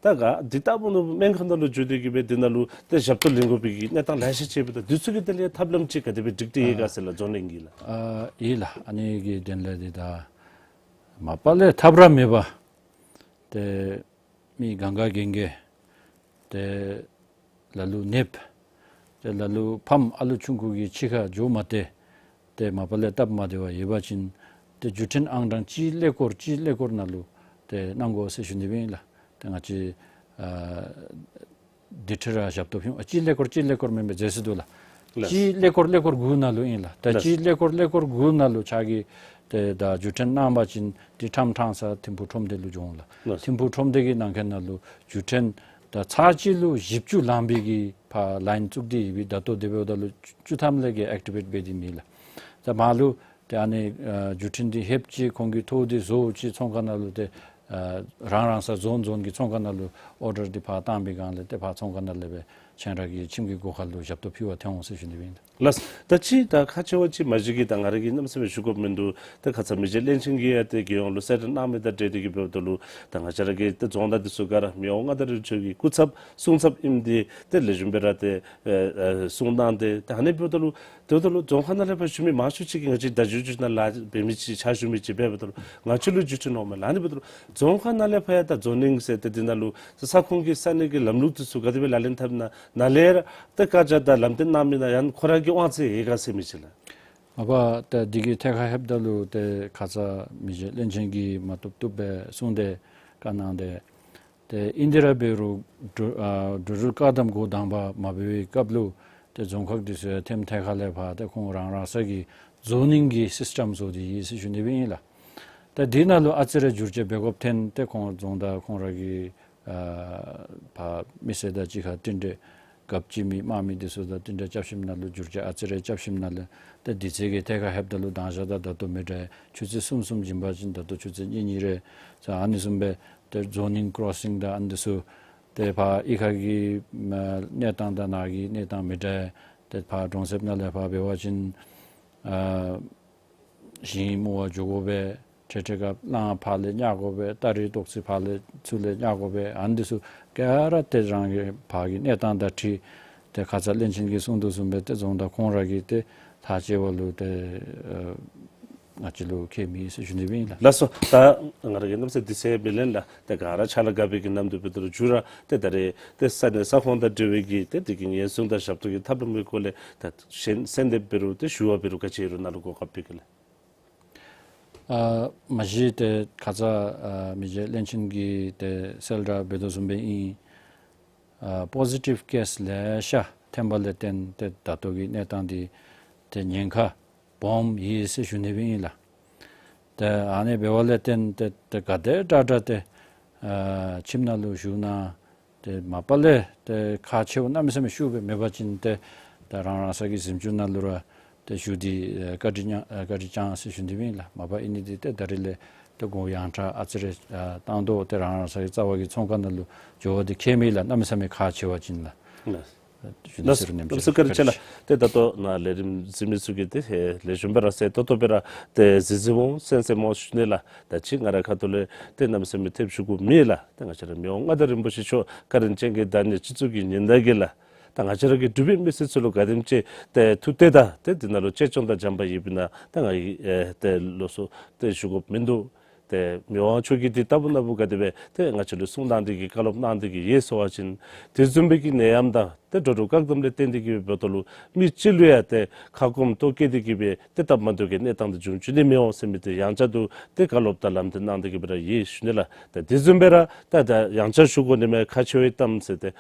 ད་ག་འདི་ལྟ་བུ་ནང་སྨན་ཁང་ནང་ལུ་འགྱོ་སྟེ་གིས་སྦེ་འདི་ནང་ལུ་ཏེ་ཞབས་ཏོག་ལེན་དགོ་པའི་གི་གནས་སྟངས་ལེ་ཤ་ཅིག་ཡོད་པས། ད་འདི་ཚུ་གི་དོན་ལས་ཐབས་ལམ་ཅིག་ག་དེ་སྦེ་སྒྲིག་སྟེ་ཡོད་ག་ཟེར་ལགས་ཛོན་ལས་ཨིན་གྱི་ལགས། ཨ་ཡོད་ལགས། ཨ་ནི་གི་དོན་ལས་འདི་ད་མ་པ་ལས་ཐབས་ར་མེད་པར་ཏེ་མི་གང་ག་གན་གི་ཏེ་ལ་ལུ་ནདཔ་ཏེ་ལ་ལུ་ཕམ་ཨ་ལུ་ཆུང་ཀུ་གིས་ཕྱི་ཁར་འགྱོ་མ་སྟེར་ཏེ་མ་པ་ལས་སྟབས་མ་བདེཝ་ཡོད་པ་ཅིན་ཏེ་བརྒྱུད་འཕྲིན་ཨང་གྲངས་སྤྱི་ཀླད་ཀོར་སྤྱི་ཀླད་ཀོར་ནང་ལུ་ཏེ་གནང་དགོ་ཟེར་ཞུ་ནི་སྦེ་ཨིན་ལགས། ཏེ་ང་བཅས་ཨ་དེ་འཕྲོ་ར་ཞབས་ཏོག་ཕུལ་འོང་། ཨ་སྤྱི་ཀླད་ཀོར་སྤྱི་ཀླད་ཀོར་མེན་པར་ཟེར་སྲིད་དོ་ལགས། ལགས། སྤྱི་ཀླད་ཀོར་ཀླད་ཀོར་དགུ་ནང་ལུ་ཨིན་ལགས། ད་ལགས། སྤྱི་ཀླད་ཀོར་ཀླད་ཀོར་དགུ་ནང་ལུ་ཕྱག་གི་ཏེ་ད་བརྒྱུད་འཕྲིན་གནང་པ་ཅིན་ཏེ་ཁྲམ་ཁྲང་ས་ཐིམ་ཕུག་ཁྲོམ་སྡེ་ལུ་འགྱོ་འོང་ལགས། ལགས། ཐིམ་ཕུག་ཁྲོམ་སྡེ་གི་ནང་འཁོད་ནང་ལུ་བརྒྱུད་འཕྲིན་ད་ཚར་གཅིག་ལུ་བཞི་བཅུ་ལང་པའི་གི་ཕར་ལཱའིན་བཙུགས་ཏེ་ཡོད་པས། ད་ལྟོ་དེ་འབདཝ་ད་ལུ་བཅུ་ཐམ་ལས་བརྒལ་ཨེག་ཊི་བེཊ་འབད་དེ་མེད་ལགས། ད་མར་ལུ་ཏེ་ཨ་ནི་ཨ་བརྒྱུད་འཕྲིན་འདི་ལྷོདཔ་ཅིག་ཁོང་གིས་ཐོ་འདི་བཟོཝ་ཅིག་ཚོང་ཁང་ནང་ལུ་ཏེ་ཨ་རང་རང་སོའི་ཛོན་ཛོན་གྱི་ཚོང་ཁང་ནང་ལུ་ཨོར་ཌར་འདི་ཕར་བཏང་པའི་སྒང་ལས་ཏེ་ཕར་ཚོང་ཁང་ནང་ལས་སྦེ་ ཁྱེད་ར་གི་ཁྱིམ་གྱི་སྒོ་ཁ་ལུ་ཞབས་ཏོག་ཕུལ་བར་འཐོན་འོང་ཟེར་ཞུ་ནི་ཨིན། ལགས། ད་ཅི་ད་ཁག་ཆེ་བ་ཅིག་མ་གཞི་གི་ད་ང་ར་གིས་གནམ་མེད་ས་མེད་ཞུ་དགོཔ་མིན་འདུག། ད་ཁ་ཙ་མི་རྗེ་བློན་ཆེན་གྱིས་ཡང་ཏེ་རྒྱལ་ཡོངས་ལུ་གསལ་བསྒྲགས་གནང་མི་དང་འབྲེལ་ཏེ་གི་འབདཝ་ད་ལུ་ད་ང་བཅས་ར་གི་ཏེ་རྫོང་དང་འདི་ཚུ་ག་ར་མི་དབང་མངའ་བདག་རིན་པོ་ཆེ་གི་སྐུ་ཚབ་གསུང་ཚབ་ཨིནམ་འདི་ཏེ་ལེགས་ཤོམ་སྦེ་ར་ཏེ་ཨེ་ཨེ་གསུངས་གནང་སྟེ། ད་ཨ་ནི་འབདཝ་ད་ལུ་དེ་འབདཝ་ད་ལུ་རྫོང་ཁག་ནང་ལས་ཕར་ཞུ་མི་མང་ཤོས་ཅིག་གིས་ང་བཅས་བརྡ་བརྒྱུད་བརྒྱུད་ནང་ལཱ་འབད་མི་ཅིག་ཕྱག་ཞུ་མི་ཅིག་འབདཝ་ད་ལུ་ང་བཅས་ལུ་བརྒྱུད་འཕྲིན་འོང་མས་ལགས། ཨ་ནི་འབདཝ་ད་ལུ་རྫོང་ཁག་ནང་ལས་ཕར་ཡང་ད་ཛོ་ནིང་ཟེར་ཏེ་འདི་ནང་ལུ་ས་ཁོངས་ཀྱི་ས་གནས་ཀྱི་ལམ་ལུགས་འདི་ཚུ་ག་དེ་སྦེ་ལག་ལེན་འཐབ་ན་ནཱ་ལས་ར་ཏེ་བཀའ་རྒྱ་དང་ལམ་སྟོན་གནང་མི་ནང་ཡང་ཁོ་ར་གི་དབང་ཚད་ཡོད་ག་ཟེར་མི་ཅིག་ལགས། མ་པ་ཏེ་འདི་གི་ཐད་ཁར་ལྷོདཔ་ད་ལུ་ཏེ་ཁ་ཙ་མི་རྗེ་བློན་ཆེན་གྱིས་མ་བཏུབ་བཏུབ་སྦེ་གསུངས་ཏེ་བཀའ་གནང་སྟེ། ཏེ་ཨིན་ཏེ་ར་འབད་རུང་འགྲོ་ཨ་འགྲོ་འགྲུལ་བཀག་དམ་འགོ་དང་པ་མ་འབད་བའི་སྐབས་ལུ་ཏེ་རྫོང་ཁག་འདི་ཚུ་ཡང་ཐེམ་ཐད་ཁ་ལས་ཕར་ཏེ་ཁོང་རང་རང་སོ་གི་ཛོ་ནིང་གི་སིསི་ཊམ་བཟོ་སྟེ་ཡོད་ཟེར་ཞུ་ནི་སྦེ་ཨིན་ལགས། ཏེ་འདི་ནང་ལུ་ཨ་ཙི་རེ་བསྒྱུར་བཅོས་འབད་དགོཔ་ཐོན་ཏེ་ཁོང་རྫོང་དང་ཁོང་ར་གི་ཨ་ཕར་མི་སེར་དང་གཅིག་ཁར་བསྟུན་གྲོས་རྒཔོ་བྱིན་མི་དམངས་མི་འདི་ཚུ་དང་བསྟུན་གྲོས་རྐྱབ་ཞིནམ་ལས་བསྒྱུར་བཅོས་ཨ་ཙི་རེ་རྐྱབ་ཞིནམ་ལས་ཏེ་དུས་ཚོད་ཀྱི་ཐད་ཁར་ལྷོདཔ་ད་ལུ་དང་ཞག་དང་ད་ལྟོ་མི་འདྲ་བས། ཆུ་ཚོད་གསུམ་གསུམ་བྱིན་པ་ཅིན་ད་ལྟོ་ཆུ་ཚོད་གཉིས་གཉིས་རེ་ཟེར་ཨ་ནི་བཟུམ་སྦེ་ཏེ་ཛོ་ནིང་ཀོརོ་སིང་དང་ཨ་ནི་འདི་ཚུ་ཏེ་ཕར་གཡུས་ཁ་གི་ཨ་གནས་སྟངས་དང་ནཱ་གི་གནས་སྟངས་མི་འདྲ་བས། ཏེ་ཕར་གྲོང་གསེབ་ནང་ལས་ཕར་འབད་བ་ཅིན་ཨ་ཞིང་རྨོ་བར་འགྱོ་དགོ་པས། འཕྲལ་འཕྲལ་སྐབས་གླང་ཕར་ལས་བསྙལ་དགོ་པས། སྟ་རེ་ཏོག་ཙི་ཕར་ལས་ཚུར་ལས་བསྙལ་དགོ་པས། ཨ་ནི་འདི་ཚུ་ག་ར་ཏེ་རང་གི་ཕར་གྱི་གནས་སྟངས་དང་འཁྲིལ་ཏེ་ཁ་ཙ་བློན་ཆེན་གྱིས་གསུང་དོ་བཟུམ་སྦེ་ཏེ་རྫོང་དང་ཁོང་ར་གིས་ཏེ་ལྷག་ཆེ་བ་ལུ་ཏེ་ཨ་ང་བཅས་ལུ་ཁྱད་མེད་ཟེར་ཞུ་ནི་སྦེ་ཨིན་ལགས། ལགས་སོ། ད་ང་ར་གིས་གནམ་མེད་ས་མེད་དུས་ཚོད་མི་ལེན་ལགས། ཏེ་ག་ར་ཕྱག་ལཱ་འགག་པའི་གི་ནམ་དུས་འབདཝ་ད་ལུ་མཇུག་ར་ཏེ་ད་རེས་ཏེ་ས་གནས་ས་ཁོངས་དང་འབྲེལ་བའི་གི་ཏེ་འདི་གི་ཉེན་སྲུང་དང་ཞབས་ཏོག་གི་ཐབས་ལམ་གྱི་སྐོར་ལས་ད་གསན་གསན་གཏམ་འབད་རུང་ཏེ་ཞུ་བ་འབད་རུང་ག་ཅི་ཡོད་རུང་ནཱ་ལུ་གོ་སྐབས་ཕུལ་གེ་ལགས། ཨ་མ་གཞི་ཏེ་ཁ་ཙ་ཨ་མི་རྗེ་བློན་ཆེན་གྱིས་ཏེ་གསལ་བསྒྲགས་འབད་དོ་བཟུམ་སྦེ་ཨིན། ཨ་པོ་ཟི་ཊིབ་ཀེསི་ལེ་ཤ་ཐོན་པ་ལས་བརྟེན་ཏེ་ད་ལྟོ་གི་གནས་སྟངས་འདི་ཏེ་ཉེན་ཁ་སྦོམ་ཡོད་ཟེར་ཞུ་ནི་སྦེ་ཨིན་ལགས། ཏེ་ཨ་ནི་འབདཝ་ལས་བརྟེན་ཏེ་ཏེ་ག་དེ་དྲག་དྲག་ཏེ་ཨ་ཁྱིམ་ནང་ལུ་བཞུགས་ན་ཏེ་མ་པ་ལས་ཏེ་ཁག་ཆེཝ་གནམ་མེད་ས་མེད་ཤུགས་སྦེ་མེད་པ་ཅིན་ཏེ་ད་རང་རང་སོ་གི་གཟིམ་ཅུང་ནང་ལུ་ར་ཏེ་བཞུགས་ཏེ་ཨ་བཀའ་དྲིན་ཨ་བཀའ་དྲིན་བསྐྱང་ཟེར་ཞུ་ནི་སྦེ་ཨིན་ལགས། མ་པ་ཨིན་ནི་འདི་ཏེ་ད་རེས་ལས་ཏེ་གོང་ཡང་དྲག་ཨ་ཙི་རེ་ཨ་བཏང་དོ། ཏེ་རང་རང་སོ་གི་རྩ་བ་གི་ཚོང་ཁང་ནང་ལུ་འགྱོ་བ་འདི་ཁྱད་མེད་ལགས། གནམ་མེད་ས་མེད་ཁག་ཆེ་བ་ཅིན་ལགས། ལགས། ལགས་སོ། གནམ་མེད་ས་མེད་བཀའ་དྲིན་ཆེ་ལགས། ཏེ་ད་ལྟོ་ནཱ་ལས་རིམ་གཟིགས་མི་ཚུ་གིས་ཏེ་ལེགས་ཤོམ་སྦེ་ར་གསན་ཏོག་ཏོ་སྦེ་ར་ཏེ་གཟིགས་གཟིགསཔ་འོང་གསན་གསནམ་འོང་ཞུ་ནི་ལགས། ད་ཅི་ང་རའི་ཁ་ཐུག་ལས་ཏེ་གནམ་མེད་ས་མེད་ཐེབས་ཞུ་དགོཔ་མེད་ལགས། ཏེ་ང་བཅས་ར་མི་དབང་མངའ་བདག་རིན་པོ་ཆེ་མཆོག་བཀའ་དྲིན་ཅན་གྱི་བདག་ཉིད་སྤྱི་གཙུག་གི་ཉི་ཟླ་གིས་ལགས། ད་ང་བཅས་ར་གི་འབྲུག་པའི་མི་སེར་ཚུ་ལུ་ག་དེམ་ཅིག་ཏེ་ཐུགས་གཏད་དང་ཏེ་འདི་ནང་ལུ་གཅེས་སྐྱོང་དང་བྱམས་པ་ཡོད་པའི་ནང་ད་ང་གིས་ཨེ་ཏེ་ལོགས་སུ་ཏེ་ཞུ་དགོཔ་མིན་འདུག། ཏེ་མི་དབང་མཆོག་གིས་འདི་ལྟ་བུ་ན་བུ་ག་དེ་སྦེ་ཏེ་ང་བཅས་ལུ་གསུང་གནང་སྟེ་གི་བཀའ་སློབ་གནང་སྟེ་གི་ཡོད་ཟེར་བ་ཅིན་དེ་བཟུམ་སྦེ་གི་ནད་ཡམས་དང་ཏེ་འགྲོ་འགྲུལ་བཀག་དམ་ལས་བརྟེན་ཏེ་གི་སྦེ་འབདཝ་ད་ལུ་མི་གཅིག་ལུ་ཡང་ཏེ་ཁ་སྐོམ་ལྟོཝ་བཀྱེས་ཏེ་གི་སྦེ་ཏེ་སྟབས་མ་བདེཝ་གི་གནས་སྟངས་འདི་འབྱུང་བཅུག་ནི་མི་འོང་ཟེར་མི་འདི་ཡང་བསྐྱར་དུ་ཏེ་བཀའ་སློབ་དང་ལམ་སྟོན་གནང་སྟེ་གི་སྦེ་ར་ཡོད་ཞུ་ནི་ལགས། ཏེ་དེ་བཟུམ་སྦེ་ར་ད་ད་ཡང་བསྐྱར་ཞུ་དགོ་ནི་མས། ཁག་ཆེ་བའི་གཏམ་ཟེར་ཏེ་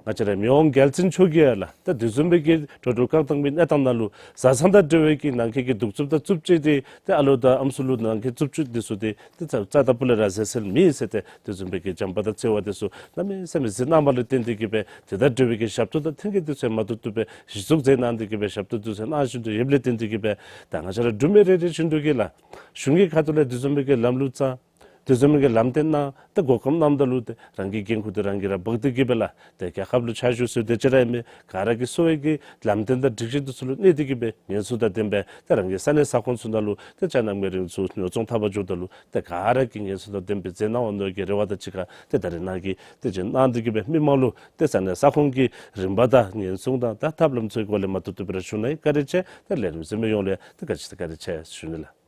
ང་བཅས་རའི་མི་དབང་རྒྱལ་བཙུན་མཆོག་གིས་ཡང་ལགས་ད་དེ་བཟུམ་སྦེ་གི་འགྲོ་འགྲུལ་བཀག་དམ་གྱི་གནས་སྟངས་ནང་ལུ་བཟའ་ཚང་དང་འབྲེལ་བའི་གི་ནང་འཁོད་ཀྱི་གདུག་རྩུབ་དང་རྩུབ་སྤྱོད་འདི་ཏེ་ཨ་ལོ་དང་ཨམ་སྲུ་ལུ་ནང་འཁོད་རྩུབ་སྤྱོད་འདི་ཚུ་འདི་ཏེ་རྩ་རྩ་ལྟ་བུ་ལས་ར་བཟོད་སྲོལ་མེད་ཟེར་ཏེ་དེ་བཟུམ་སྦེ་གི་བྱམས་པ་དང་བརྩེ་བ་འདི་ཚུ་གནམ་མེད་ས་མེད་གཟིགས་གནང་བ་ལུ་བརྟེན་ཏེ་གི་སྦེ་དེ་དང་འབྲེལ་བའི་གི་ཞབས་ཏོག་དང་ཐོན་སྐྱེད་འདི་ཚུ་མ་ཐུབ་ཐུབ་སྦེ་གཞི་བཙུགས་མཛད་གནང་སྟེ་གི་སྦེ་ཞབས་ཏོག་འདི་ཚུ་གནང་བཞིན་དུ་ཡོདཔ་ལས་བརྟེན་ཏེ་གི་སྦེ་ད་ང་བཅས་ར་འབྲུག་མི་རེ་རེ་བཞིན་དུ་གིས་ལགས་གཞུང་གི་ཁ་ཐུག་ལས་དེ་བཟུམ་སྦེ་གི་ལམ་ལུགས་བརྩམས། དེ་བཟུམ་མའི་གི་ལམ་སྟོན་གནང་ཏེ་གོ་སྐབས་གནངམ་ད་ལུ་ཏེ་རང་གི་འགན་ཁུར་འདི་རང་གིས་ར་འབག་སྟེ་གི་སྦེ་ལགས་ཏེ་རྒྱལ་ཁབ་ལུ་ཕྱག་ཞུ་ཟེར་དེ་ཅིག་ར་ཨིན་མས། ག་ར་གི་གསོ་བའི་གི་ལམ་སྟོན་དང་སྒྲིག་གཞི་འདི་ཚུ་ལུ་གནས་ཏེ་གི་སྦེ་ཉེན་སྲུང་དང་ལྡན་པའི་ཏེ་རང་གི་ས་གནས་ས་ཁོངས་ཚུ་ནང་ལུ་ཏེ་ཅ་ནམ་གྱི་རིགས་ཚུ་ཉོ་ཚོང་འཐབ་པར་འགྱོཝ་ད་ལུ་ཏེ་ག་ར་གིས་ཉེན་སྲུང་དང་ལྡན་པའི་མཛད་གནང་འོང་མནོ་བའི་གི་རེ་བ་དང་གཅིག་ཁར་ཏེ་ད་རེས་ནཱ་གིས་ཏེ་བྱོན་གནང་སྟེ་གི་སྦེ་མི་མང་ལུ་ཏེ་ས་གནས་ས་ཁོངས་ཀྱི་རིམ་པ་དང་ཉེན་སྲུང་དང་ད་ཐབས་ལམ་ཚུ་གི་སྐོར་ལས་མ་ཐུབ་ཐུབ་སྦེ་ར་ཞུ་གནང་ཡི། བཀའ་དྲིན་ཆེ། ཏེ་ལས་རིམ་གཟིགས་མི་ཡོངས་ལུ་ཡང་ཏེ་བཀའ་དྲིན་བཀའ་དྲིན་ཆེ་ཞུ་ནི་ལགས།